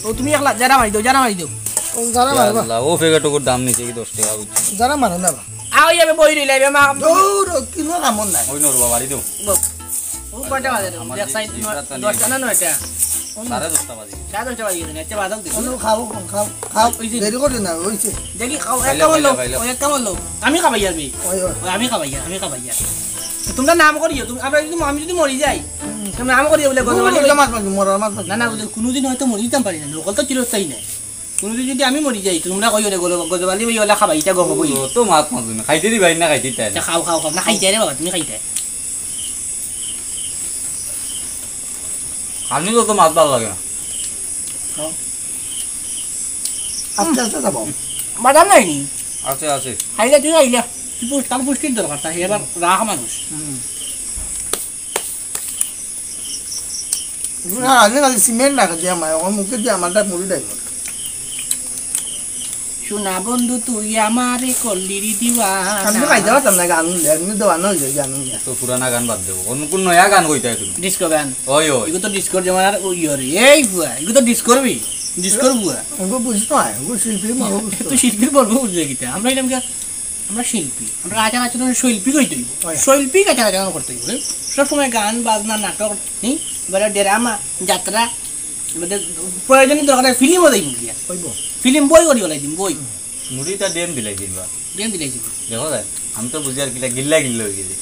ও, তুমি একলা, যারা মারি দেও, যারা মারি দেও। ও, যারা মারবা। আল্লাহ, ও ফেগা টুকুর দাম নিচে কি দশ টাকা বুঝছি। যারা মারো না বা। আও, ইয়াবে বই রইলাই, বে মা। দৌড়, কিনো কামড় নাই। ওই নরবা, বাড়ি দেও। বল। ও কয়টা বাজে রে? আমার দেখ যে সাইড জিভটা টানি দশটা না নয়টা? সাড়ে দশটা বাজে। সাড়ে দশটা বাজে গেছে, আচ্ছা, বাজাও দেখি। খাও, খাও, খাও। ওই যে দেরি করিও না, ওই যে। দেখি, খাও, এক খাইলে, কামড় লও, খাইলে, খাইলে। ওই এক কামড় লও। আমি খাবাই আর বে। ওই, ওই। ওই আমি খাবাই আর, আমি খাবাই আর। তো তোমরা নাম করিও, তুমি, আমরা যদি, আমি যদি মরি যাই, হুম। তোমরা নাম করিও বলে, হুম, গজবালি ওটা বলে। মাছ মাছ, মরার মাছ মাছ। না, না, বলে, কোনোদিন হয়তো মরি যেতাম পারি না, লোকাল তো চিরস্থায়ী নাই। কোনোদিন যদি আমি মরি যাই, তোমরা কইও রে, গজবালি ভাই ওলা খাবাই, ইটা গপ হবই। ও, তো মাছ মাছ তুমি খাইতে দিবাই না, খাইতে দিতাই না। আচ্ছা, খাও, খাও, খাও। না, খাইতে রে বাবা, তুমি খাইতে। খালি তো, তো মাছ ভালা লাগে না। খাও। আস্তে আস্তে যাবো। বাদাম নাই নি? আছে, আছে। খাইলে তুই খাইলে। তুই পুষ-, তার পুষ্টির দরকার, তাই এবার রাখা মানুষ। হুম। না, আজকে খালি সিমেন্ট রাখা দিয়ে আমার, ওর মুখে দিয়ে আমারটা মুড়ি দেয়। সোনা বন্ধু তুই আমারে করলি রে দিওয়ানা। আমি তো খাইতে পারতাম না গান, এমনি দেওয়ানা হয়ে যায় গান। তো পুরানা গান বাদ দেবো, কোন, কোন নয়া গান কইতায় তুমি? ডিস্কো গান। ওই, ওই। এগুলো তো ডিস্কোর জমানার ওই ইয়ে রে। এই বুয়া, এগুলো তো ডিস্কোর বি, ডিস্কোর বুয়া। ওগো বুঝতো হয়, ওগো শিল্পী, মা, ওগো বুঝতো। তো শিল্পীর বলবো বুঝবে কিতা? আমরা এরকম কে-, আমরা শিল্পী, আমরা আচার আচরণ শৈল্পিক হইতে হইব। হয়। শৈল্পিক আচার আচরণ করতে হইব, হ্যাঁ? সবসময় গান, বাজনা, নাটক, হ্যাঁ? এবারে ড্রামা, যাত্রা, এবারে প্রয়োজনীয় দরকারে ফিল্মও দেই মুখিয়া। হইব। ফিল্ম বই করি ওলাই দিম, বই। হুম। মুড়িটা ডেম দিলাই দিবা। ডেম দিলাই দিবা। দেখো ভাই, আমি তো বুঝি আর কিলা গিল্লা গিল্লা হয়ে গেছে।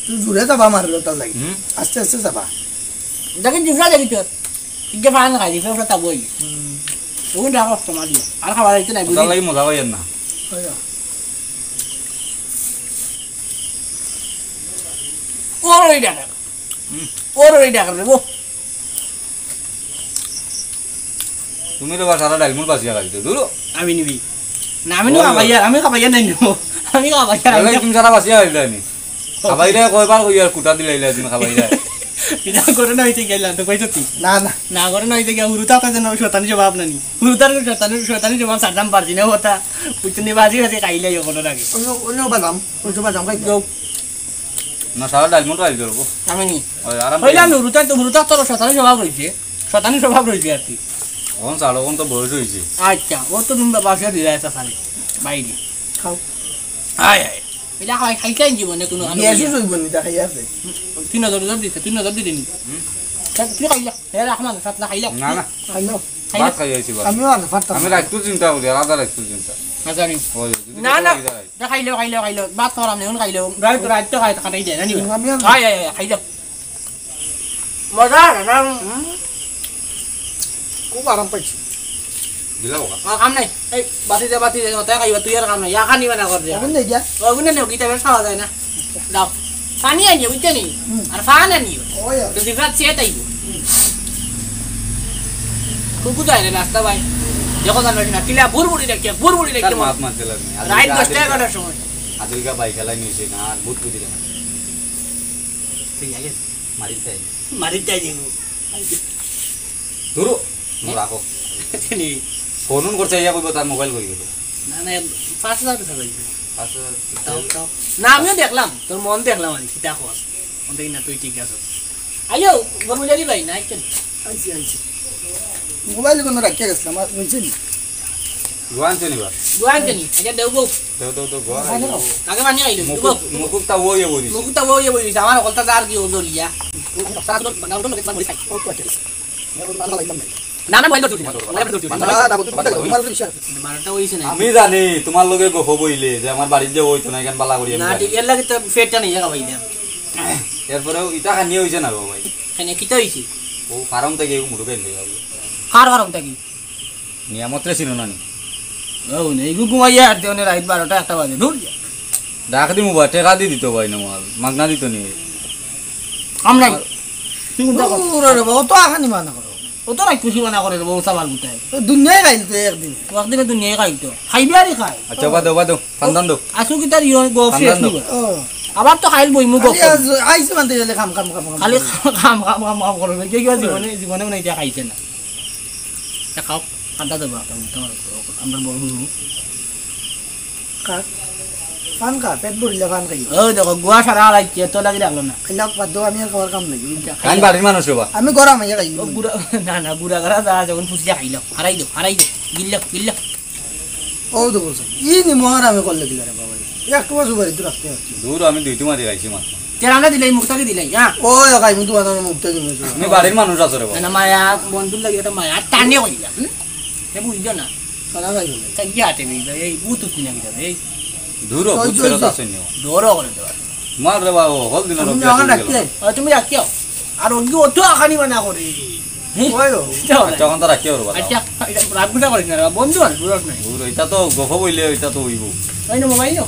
তুই জোরে যাবা মারলো তার লাগি। হুম। আস্তে আস্তে যাবা। দেখি জুসা দেখি তোর। ইকে ফান খাই দিছে, ওটা বই। হুম। ওগুন রাখো তোমার দিয়ে। আর খাওয়া যাইতে নাই, বুঝি? লাগি মজা পাইয়ের না। ওই যা। ওর ওই ডাকা। হুম। ওর ওই ডাকা রে, ও। তুমি তো বা সারা ডাইল মুড় বাসিয়া খাইছো, দূরো। আমি নিবি। না, আমি ওই, ওই। খাবাইয়া, আমি খাবাইয়া নাই নিবো। আমি খাবাইয়া নাই তাহলে নিবো। তুমি সারা বাসিয়া খাইলে নি? খাবাইলে কয়বার কইয়ার কুটা দিলাইলে তুমি খাবাইলে। ইটা করে না হইতে গেলাম তো কইছো কি? না, না। না করে না হইতে গিয়া হুরুতা তো যেন শয়তানি জবাব নানি। হুরুতার শয়তানি, শয়তানি জবাব সারতাম পারছি না, ওটা। বুঝছো নি, বাজি বাজি খাইলে ইয়ে কোনো লাগে। অন্য, অন্য বাদাম, অন্য বাদাম খাই। যাও। না, সারা ডাইল মুড় খাই ধরবো। আমি নি। ওই, আরাম হইলাম করে। হুরুতা তো, হুরুতা তো শয়তানি জবাব রইছে। শয়তানি জবাব রইছে আর কি। অখন ছাড়ো, অখন তো বয়স হইছে। আচ্ছা, ও তো তুমি বাসিয়া দিলে একটা সারি। বাইরে। খাও। আয়, আয়। এটা খাই, খাইতে আইন জীবনে কোনো কারণে। বিয়া শেষ হইব নি, তা খাই আছে। তুই নজর, নজর দিতে, তুই নজর দিতে নি। হুম? তা তুই খাইলা, হে রাখমান, সাতলা খাইলা। না, না। খাইলো। খাইলা। ভাত খাই আইছি, ভাত। আমিও আর ভাত আমি খাই। রাখতো চিন্তা করি, আলাদা রাখতো চিন্তা। আচ্ছা, নি। ওই, যদি না, না। খাই যায়। তা খাইলো, খাইলো, খাইলো। ভাত খাওয়ার আমি এখন খাইলো। রাইত, রাইত তো খাই, খাটাই যায়, জানি? আমি আর আয়, আয়, আয়, খাইলো। মজা, দাদা। হুম। খুব আরাম পাইছি। দিলাও ওকা। আর কাম নাই। এই, বাতি দে, বাতি দে, তাই খাইবা, তুই আর কাম নাই। ইয়া খানি বানা কর দে। ওগুন দে গিয়া। ওগুন নেও, কিতা বেশ খাওয়া যায় না। দাও। পানি আনিও, বুঝছো নি? হুম। আর পান আনিও। ওই আর। তো জিভা চেয়ে তাইবো। কুকু যায় রে রাস্তা ভাই। দেখো জানো না, কিলা বুড়বুড়ি দেখে, বুড়বুড়ি দেখে। তার মাত মানতে লাগে না। রাইত আদিলকা, দশটা আদিলকা। এগারোটার সময়। আদিলকা বাইক চালাই নিয়েছে না, আর ভূত বুঝি না। ঠিক আছে। মারিতে আইবো। মারিতে আইবো। ধরো, মো রাখো। নি। ফোন অন করছে, ইয়া কইবো তার মোবাইল কই গেল। না, না, পাঁচ হাজার টাকা পাইবো। পাঁচ হাজার। তাও, তাও। না, আমিও দেখলাম, তোর মন দেখলাম আমি, কিতা কস। মন দেখি না, তুই ঠিক আছো। আইও, গরু জালি ভাই, না, আইছেন। আইছি, আইছি। মোবাইল কোনো রাখিয়া গেছিলাম, আর হইছে নি? গোয়ান চুনি বা? গোয়ান চুনি, আচ্ছা, দেও গো। দেও, দেও, দেও, গোয়ান। আগে পানি খাইলো, মুকুব, মুকুবটা ওই বই দিছে। মুকুবটা ওই বই দিছে, আমার হকলটা যার কি ও দলিয়া। না, না, মোবাইল ধরছি না। মোবাইল ধরছি না। না, না, মোবাইল ধরছি না। তোমার তো বিশ্বাস। বারোটা হইছে না। আমি জানি তোমার লগে গফ বইলে যে আমার বাড়ির যে হইতো না, এখান বালা করি আমি না, জানি। ঠিক, এর লাগে তো পেটটা নেই, একা ভাই না। এরপরেও ইটা খানি হইছে না গো ভাই। খানি কিতা হইছে? ও ফার্ম থেকে মুরুগা এনে যাবো। কার ফার্ম থেকে? নিয়ামতরে চিনো না নি? ও, নেই গো, ঘুমাইয়া আর দেওনে রাইত বারোটা একটা বাজে, দূর যা। ডাক দিমু বা, টেকা দি দিত ভাই না মাল, মাগনা দিত নি। কাম নাই। আর তুই কোনটা কর? দূর রে বাবা, অত আখানি মানা করো। অত রাইত খুশি মানা করে রে বাবা, সাবার গুতায়। তো দুনিয়ায় খাইল তো একদিন। তো একদিনে দুনিয়ায় খাইল তো। খাইবে আরই খায়। আচ্ছা, বাদ দেও, বাদ দেও। ফান্দান দেও। আসু কি তার ইয়ো গফ ফান্দান শেষ দেও। নিব। ও। আবার তো খাইল বই মু গফ। খালি আজ আইছে মানতে গেলে খাম, খাম, খাম, খাম খালি করে। খাম, খাম, খাম, খাম করে। কে কি জীবনে, জীবনে মনে হয় খাইছে না। তা খাও, ঠান্ডা দেবো, আপনার উল্টো মারো, আমরা বড় হুরু। খা। পান খা, পেট ভরিলে পান খাইও। ওই দেখো, গুয়া সারা হারাইছে, তো লাগি রাখলো না। খাইলাম, বাদ দাও, আমি আর খাওয়ার কাম নাই। খাইলাম। আমি বাড়ির মানুষ রে বা। আমি গরম হয়ে খাই। ও গুড়া, না, না, গুড়া গাড়া যা, যখন ফুসিয়া খাইলো। হারাই দো, হারাই দো। গিল্লা, গিল্লা। ও তো বলছে, ই নি মহার আমি করলে কিলা রে বাবা? একটু বছর বাড়িতে রাখতে পারছি। দূর, আমি দুই তোমারই খাইছি মাত্র। তেরা না দিলাই, মুখ থাকি দিলাই, হ্যাঁ? ও, খাই, মুখ তোমার মুখ থাকি দিলাই। আমি বাড়ির মানুষ আছে রে বাবা। না, না, মায়া, বন্ধুর লাগি একটা মায়া, টানে কই দিলাম, হুম? এ বুঝছো না? সাদা খাই বলে। তা গিয়া আটে বেই, এই বুতুত কিনা কিনা, এই। দূর, ওই বুত যে, ফেরত ওই যে। আসেনি। দূর করে দেওয়া। মার রে বাবা, হল দিন আমি রোগ এখন আছে রাখতে। গেল। ও, তুমি রাখিও। আর ওকে অত আখানি বানা করে। ওই ও। আচ্ছা, এখন তো রাখিও রে বাবা। আচ্ছা, এটা রাগ গুছা করিস না রে বাবা, বন্ধু আর বুঝছ নাই। দূর, এটা তো গফ বইলে, এটা তো হইব। ওই না মোবাইল নো?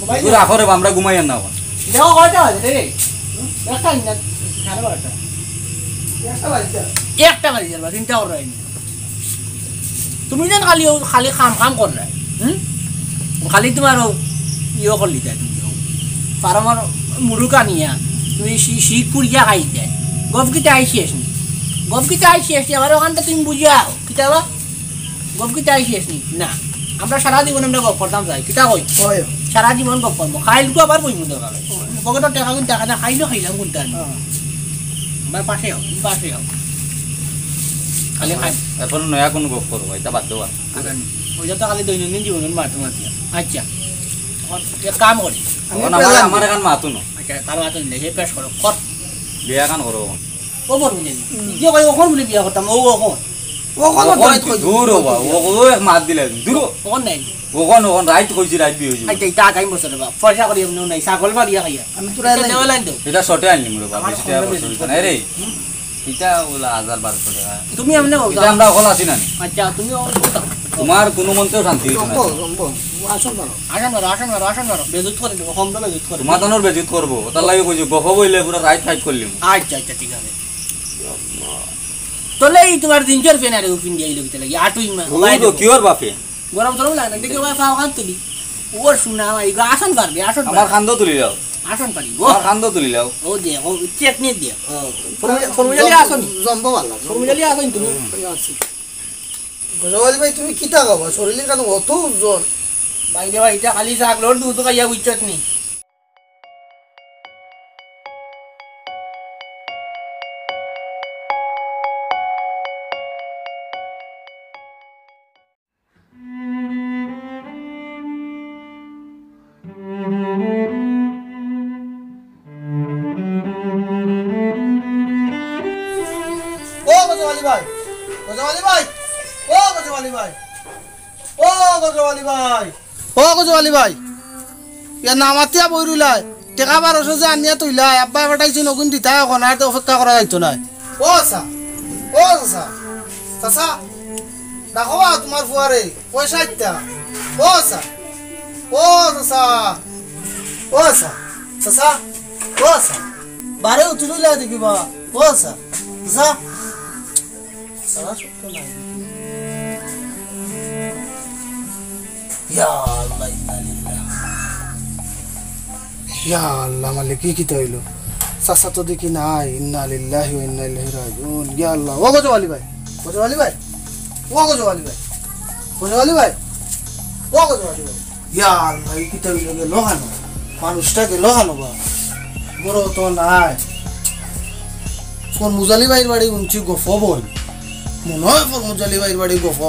মোবাইল দূর নো? রাখো রে বাবা, আমরা ঘুমাই আর না এখন। দেখো কয়টা বাজে রে? দেখাই না, সাড়ে বারোটা। একটা বাড়ি যাবে। একটা বাড়ি যাবে, চিন্তা করো না। তুমি যেন খালি ও, খালি খাম খাম করলে, হুম? খালি তোমার ও ইয়ে করলি তাই তুমি ও। পারো আমার মুরুকা নিয়া তুমি শি-, শিখ পুড়িয়া খাই যায়। গপ কিতা আইসি আসনি। গপ কিতা আইসি আসনি, আবার ওখানটা তুমি বুঝাও। কিতা বা? গপ কিতা আইসি আসনি? না। আমরা সারা জীবন আমরা গপ করতাম যাই। কিতা কই? হয়। সারা জীবন গপ করবো। খাইলকু আবার বইমু দরকার। পকেটর টাকা কিন্তু টাকা না খাইলেও খাইলাম কোনটা আমি। হ্যাঁ। আমার পাশে হও, তুমি পাশে হও। খালি খাই। এখন নয়া কোন গপ করবো, এটা বাদ দেওয়া। আচ্ছা, ওইটা তো খালি দৈনন্দিন জীবনের মাধ্যমে আর কি। আচ্ছা, এখন এক কাম করি। আমি এখন আমার, পেলাম। আমার এখন মাতু না। আচ্ছা, তার মাতু নেই, হে পেশ করো, কর। বিয়া এখন করো এখন। ও বলবো জানি। যে ভাই, ওখান বলে বিয়া করতাম, ও ওখান। ওখান ওখান তো কি দূর হবা, ও, ও এক মাত দিলে, দূর। ওখান নাই। ওখান, ওখান, রাইত কইছি, রাইত বিয়ে হইছে। আচ্ছা, এটা আগামী বছর বা, পয়সা করি এমনি নাই, ছাগল মারিয়া খাইয়া। আমি তোরা এটা নাই। দেওয়া লাইন দেও। এটা শর্টে আনলি মোরে বাবা, আমার বিশ টাকা কম বছর বেশি। হইছে না রে। এটা ওলা হাজার বারোশো টাকা। তুমি এমনি বলছো। এটা আমরা অকল আছি না নি? আচ্ছা, তুমি অকল বলছো। তোমার কোনো মন্ত্রেও শান্তি হইতো না। Jumbo, jumbo. আসন ধরো। আসন ধরো, আসন ধরো, আসন ধরো। বেজুত করে দেবো, কম দামে বেজুত করে তোমার দেবো। দানোর বেজুত করবো। ওটার লাগি কইছি, গফ বইলে পুরা রাইত ফাইট করলিম। আচ্ছা, আচ্ছা, ঠিক আছে। তোলে এই তোমার দিন চোর ফেনারে উপিন দিয়ে এই লোক চলে গিয়ে আটুই মা-, ও বাইরে তো দেবো। কিওর বাপে? গরম সরম লাগে না, দেখি ওবার পাও কান তুলি। ও শোনা, এই গো আসন পারবে, আসন আমার পারবে। কান্দো তুলি যাও। আসন পারি, ও। আমার কান্দো তুলি যাও। ও যে, ও চেক নিয়ে দিয়ে। ও, ফর্মুলা, ফর্মুলা দিয়ে আসনি। জম্বো ভালো। ফর্মুলা দিয়ে আসনি তুমি। হুম। আছি। গোজাওয়ালি ভাই, তুমি কিতা খাবা? শরীরে কেন অত ওজন? ভাই রে ভাই, এটা খালি ছাগলর দুধ খাইয়া বুঝছত নি? ও গোজাওয়ালি ভাই, গোজাওয়ালি ভাই, ও গোজাওয়ালি ভাই, ও গোজাওয়ালি ভাই, ও গোজাওয়ালি ভাই, ইয়া না মাতিয়া বই রইলায়, টেকা বারোশো যে আনিয়া তুইলায়, আব্বায় পাঠাইছইন অগুন দিতায়, অখন আর তো অপেক্ষা করা যাইতো নায়। ও চাচা, ও চাচা, চাচা, দেখো বা তোমার ফুয়ারে, পয়সা একটা। ও চাচা, ও চাচা, ও চাচা, চাচা, ও চাচা, বারে উঠি রইলায় দেখিবা, ও চাচা, চাচা। সারা সত্য নাই। ইয়া আল্লাহ, ইন্না লিল্লাহ। ইয়া আল্লাহ, মালিক, কি কিতা অইলো? চাচা তো দেখি নাই। ইন্না লিল্লাহি ওয়া ইন্না ইলাইহি রাজিউন। ইয়া আল্লাহ, ও গোজাওয়ালি ভাই, গোজাওয়ালি ভাই, ও গোজাওয়ালি ভাই, গোজাওয়ালি ভাই, ও গোজাওয়ালি ভাই। ইয়া আল্লাহ, ই কিতা অইলো, গেলো কানো? মানুষটা গেলো কানো বা? ঘরো তো নাই। ফরমুজালি ভাইর বাড়ি হুনছি গফ বয়। মনো অয় ফরমুজালি ভাইর বাড়ি গফ।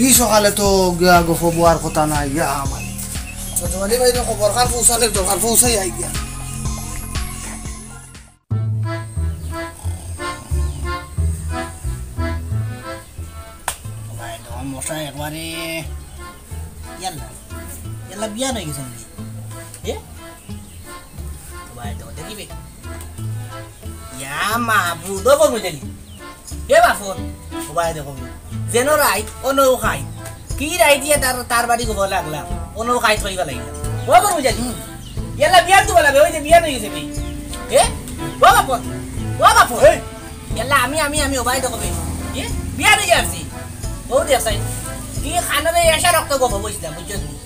ই সকালে তো গিয়া গফ বওয়ার কথা নায়, ইয়া আমার। ফরমুজালি ভাইরে খবর খান পৌঁছানির দরকার, পৌঁছাই আই গিয়া। ভাই, তোমার মশা একবারে ইয়াল্লা, ইয়াল্লা বিয়ান অই গেছে নাকি? এ? ভাই, তো দেখিবে। ইয়া মাবুদ, ও বড় জানি। এ বাফন, ও ভাই দেখো। যেন রাইত, ও নৌ খাই। কি রাইত ইয়া তার, তার বাড়ি গফ লাগলাম। ও নৌ খাই থইবা লাগিলাম। ও বড় জানি। ইয়াল্লা বিয়ান তো বলা, ওই যে বিয়ান অই গেছে বে। এ? ও বাফন, ও বাফন। এই, ইয়াল্লা, আমি, আমি, আমি, ও ভাই দেখো বে। কি? বিয়া অই গেছে। ও দেখ সাই। কি খানরে এসা রক্ত গফ বইছিলাম, বুঝছো তুমি?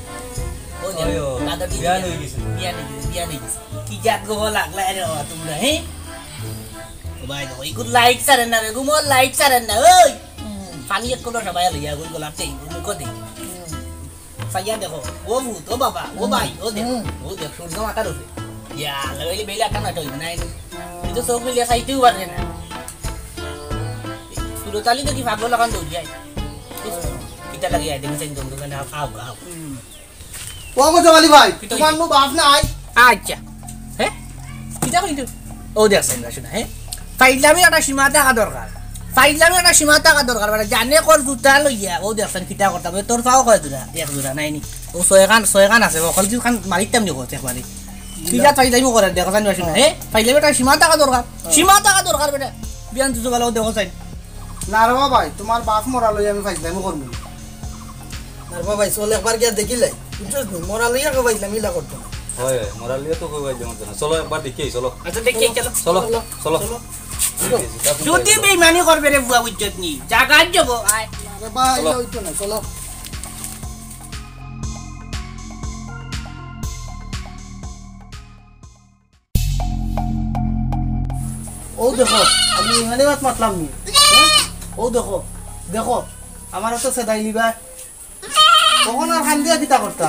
ও দেখ, ওই, ও, দাদা বিয়া বিয়া অই গেছে। বিয়া অই গেছে, বিয়া অই গেছে। কি জাত গফ লাগলা রে বাবা তোমরা, হে? ও ভাই দেখো, ইগুর লাইট ছাড়েন না রে, ঘুমোর লাইট ছাড়েন না, ওই। পানি এক কোটো সবাই লইয়া, ওই গোলাপ চাই, মুখো দে। চাইয়া দেখো, ও ভূত, ও বাবা, ও ভাই, ও দেখ, হুম। ও দেখ, সূর্য মাথার উপরে। ইয়া, লাগাইলে বেলা কানা টইব না, এই তো চোখ মিলিয়া চাইতেও পারে না। সুরতালি দেখি পাগল লাখান দৌড়ি যায়। ইস, কিতা লাগিয়া দেখি চাই দৌড় দোকানে আও, আও, আও। হুম। ও গো জমালি ভাই, কিতা তোমার হইছে? নু বাপ নাই? আচ্ছা। হে? কিতা কইতো? ও দেখ, সাইন রাখো না, হে? ফাইজলামির একটা সীমা থাকা দরকার। ফাইজলামির একটা সীমা থাকা দরকার। মানে, জানে কর জুতা লইয়া, ও দেখ, সাইন কিতা করতাম? ওই তোর পাও কয় জোড়া? এক জোড়া নাই নি। ও ছয়খান, ছয়খান আছে, ও কলজি খান মারিতাম নি কত একবারে। তুই যা ফাইজলামি করে, দেখ, সাইন রাখো না, হে? ফাইজলামির একটা সীমা থাকা দরকার। হ্যাঁ। সীমা থাকা দরকার, বেটা। বিয়ান তুই ভালো দেখো, সাইন। না রে বাবা, তোমার বাপ মরা লই আমি ফাইজলামি করবো। আর বাবা, চল একবার গিয়া দেখিলাই। বুঝছস নি? মরা লইয়া কেউ ফাইজলামি ইলা করতো না। হয়, হয়, মরা লইয়া তো কেউ ফাইজলামি করতো না। চলো একবার দেখি, চলো। আচ্ছা, দেখি, চলো। চলো, চলো। চলো। যদি বেইমানি করবে রে বুয়া, বুঝছত নি? জাগাত যাবো, আয়। আরে ভাই, চলো। ইটা অইতো না, চলো। ও দেখো, আমি ইমানে মাত মাতলাম নি। হ্যাঁ? ও দেখো, দেখো, আমার তো সেদাই লিবা। তখন আর কান্দিয়া কিতা করতা?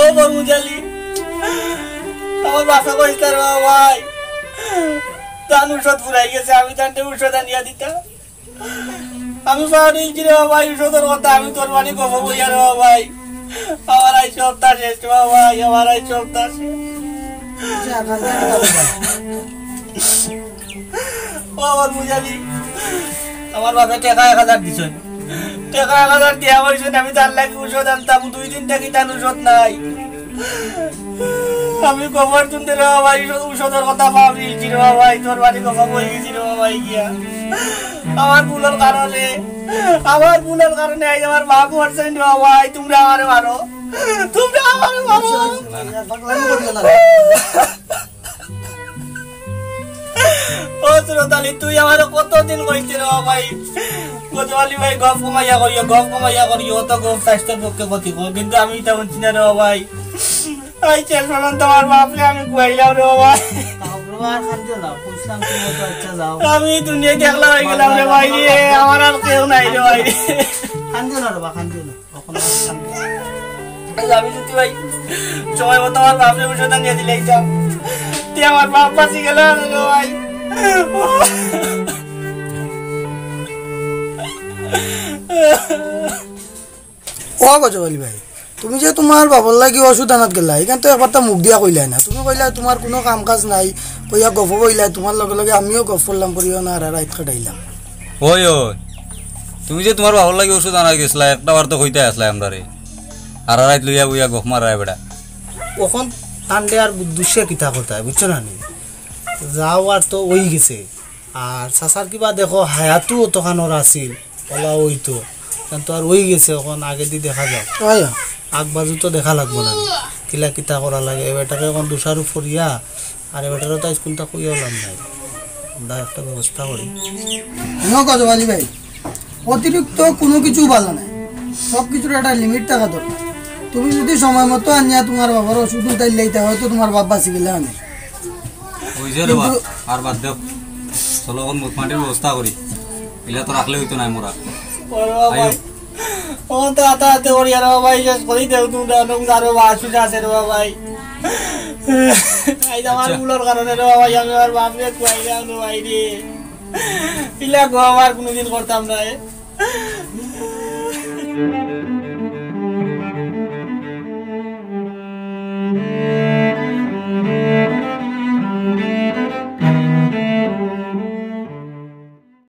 ও বরমুজালি, আমার বাসা কইস্তা রে বাবা ভাই। তান ঔষধ ফুরাই গেছে, আমি তানরে ঔষধ আনিয়া দিতাম। আমি পাওয়া দিলছি রে বাবা ভাই, ঔষধর কথা, আমি তোর বাড়ি গফ বইয়া রে বাবা ভাই। আমার আই সপ্তাহ শেষ রে বাবা ভাই, আমার আই সপ্তাহ শেষ। ও আমার বুঝালি, আমার বাপে টেকা এক হাজার দিছইন, টেকা এক হাজার দিয়া কইছইন, আমি তার লাগি ঔষধ আনতাম, দুই দিন থাকি তার ঔষধ নাই। আমি গফর তুনতে রে বাবা ভাই, ঔষধর কথা পাওয়া দিলছি রে বাবা ভাই, তোর বাড়ি গফ বই গেছি রে বাবা ভাই গিয়া। আমার ভুলর কারণে, আমার ভুলর কারণে আইজ আমার বাপ মরছইন রে বাবা ভাই, তুমরা আমারে মারো, তুমরা আমারে মারো। ও সুরত আলী, তুই আমারে কতদিন কইতে রে বাবা ভাই, গজব আলী ভাই, গফ কমাইয়া করিও, গফ কমাইয়া করিও, অত গফ স্বাস্থ্যর পক্ষে ক্ষতিকর, কিন্তু আমি ইতা হুনছি না রে বাবা ভাই। আই শেষ পর্যন্ত আমার বাপরে আমি খুয়াইলাম রে বাবা। তাও রে বাবা, আর কান্দিও না, কইছিলাম তুমি তো আচ্ছা যাও। আমি দুনিয়াত একলা অই গেলাম রে ভাই রে, আমার আর কেউ নাই রে ভাই। কান্দিও না রে বাবা, কান্দিও না। আজ আমি যদি ভাই সময় মতো আমার বাপরে ঔষধ আনিয়া দিলাইতাম, তে আমার বাপ বাঁচি গেল না রে ভাই। ও গজব আলী ভাই, তুমি যে তুমার বাবার লাগি ঔষধ আনাত গেলা, ইখান তো একবারতা মুখ দিয়া কইলায় না। তুমি কইলায় তুমার কুনু কাম কাজ নাই, কইয়া গফ বইলায়, তুমার লগে লগে আমিও গফ করলাম, করিয়া না হারা রাইত কাটাইলাম। ওই, ওই, তুমি যে তুমার বাবার লাগি ঔষধ আনাত গেছলায়, একটা বার তো কইতায় আছলায় আমরারে। হারা রাইত লইয়া বইয়া গফ মাররায় বেটা। অখন তানরে আর দুষিয়া কিতা করতায়, বুঝছো না নি? যাওয়ার তো অই গেছে। আর চাচার কিবা দেখো, হায়াতও অতখানর আছিল, অলা অইতো। ইখান তো আর অই গেছে, অখন আগেদি দেখা যাউক। অয়। আগ বাজু তো দেখা লাগবো না নি? কিলা কিতা করা লাগে, এ বেটারে অখন দোষারোপ করিয়া, আর এ বেটারে তো আইজ কুনতা কইয়াও লাভ নাই। আমরা একটা ব্যবস্থা করি। হুনো গজব আলী ভাই, অতিরিক্ত কুনু কিছু ভালা নায়, সব কিছুর একটা limit থাকা দরকার। তুমি যদি সময় মতো আনিয়া তুমার বাবার ঔষধ উল্টাই লইতা, হয়তো তুমার বাপ বাঁচি গেলা অনে। অইছে রে বা, কিন্তু আর বাদ দেও। চলো, অখন মুখ মাটির ব্যবস্থা করি। ইলা তো রাখলে অইতো নায় মরা। ওরে বাবা, আইও। ও তো আতে আতে করি, আরে বাবা, শেষ করি দেও তুমরা, অনো আরো বাসুস আছে রে বাবা। আইজ আমার আচ্ছা। ভুলর কারণে রে বাবা, আমি আমার বাপরে খুয়াইলাম রে ভাই রে। ইলা গো আমার কুনুদিন করতাম না, এ।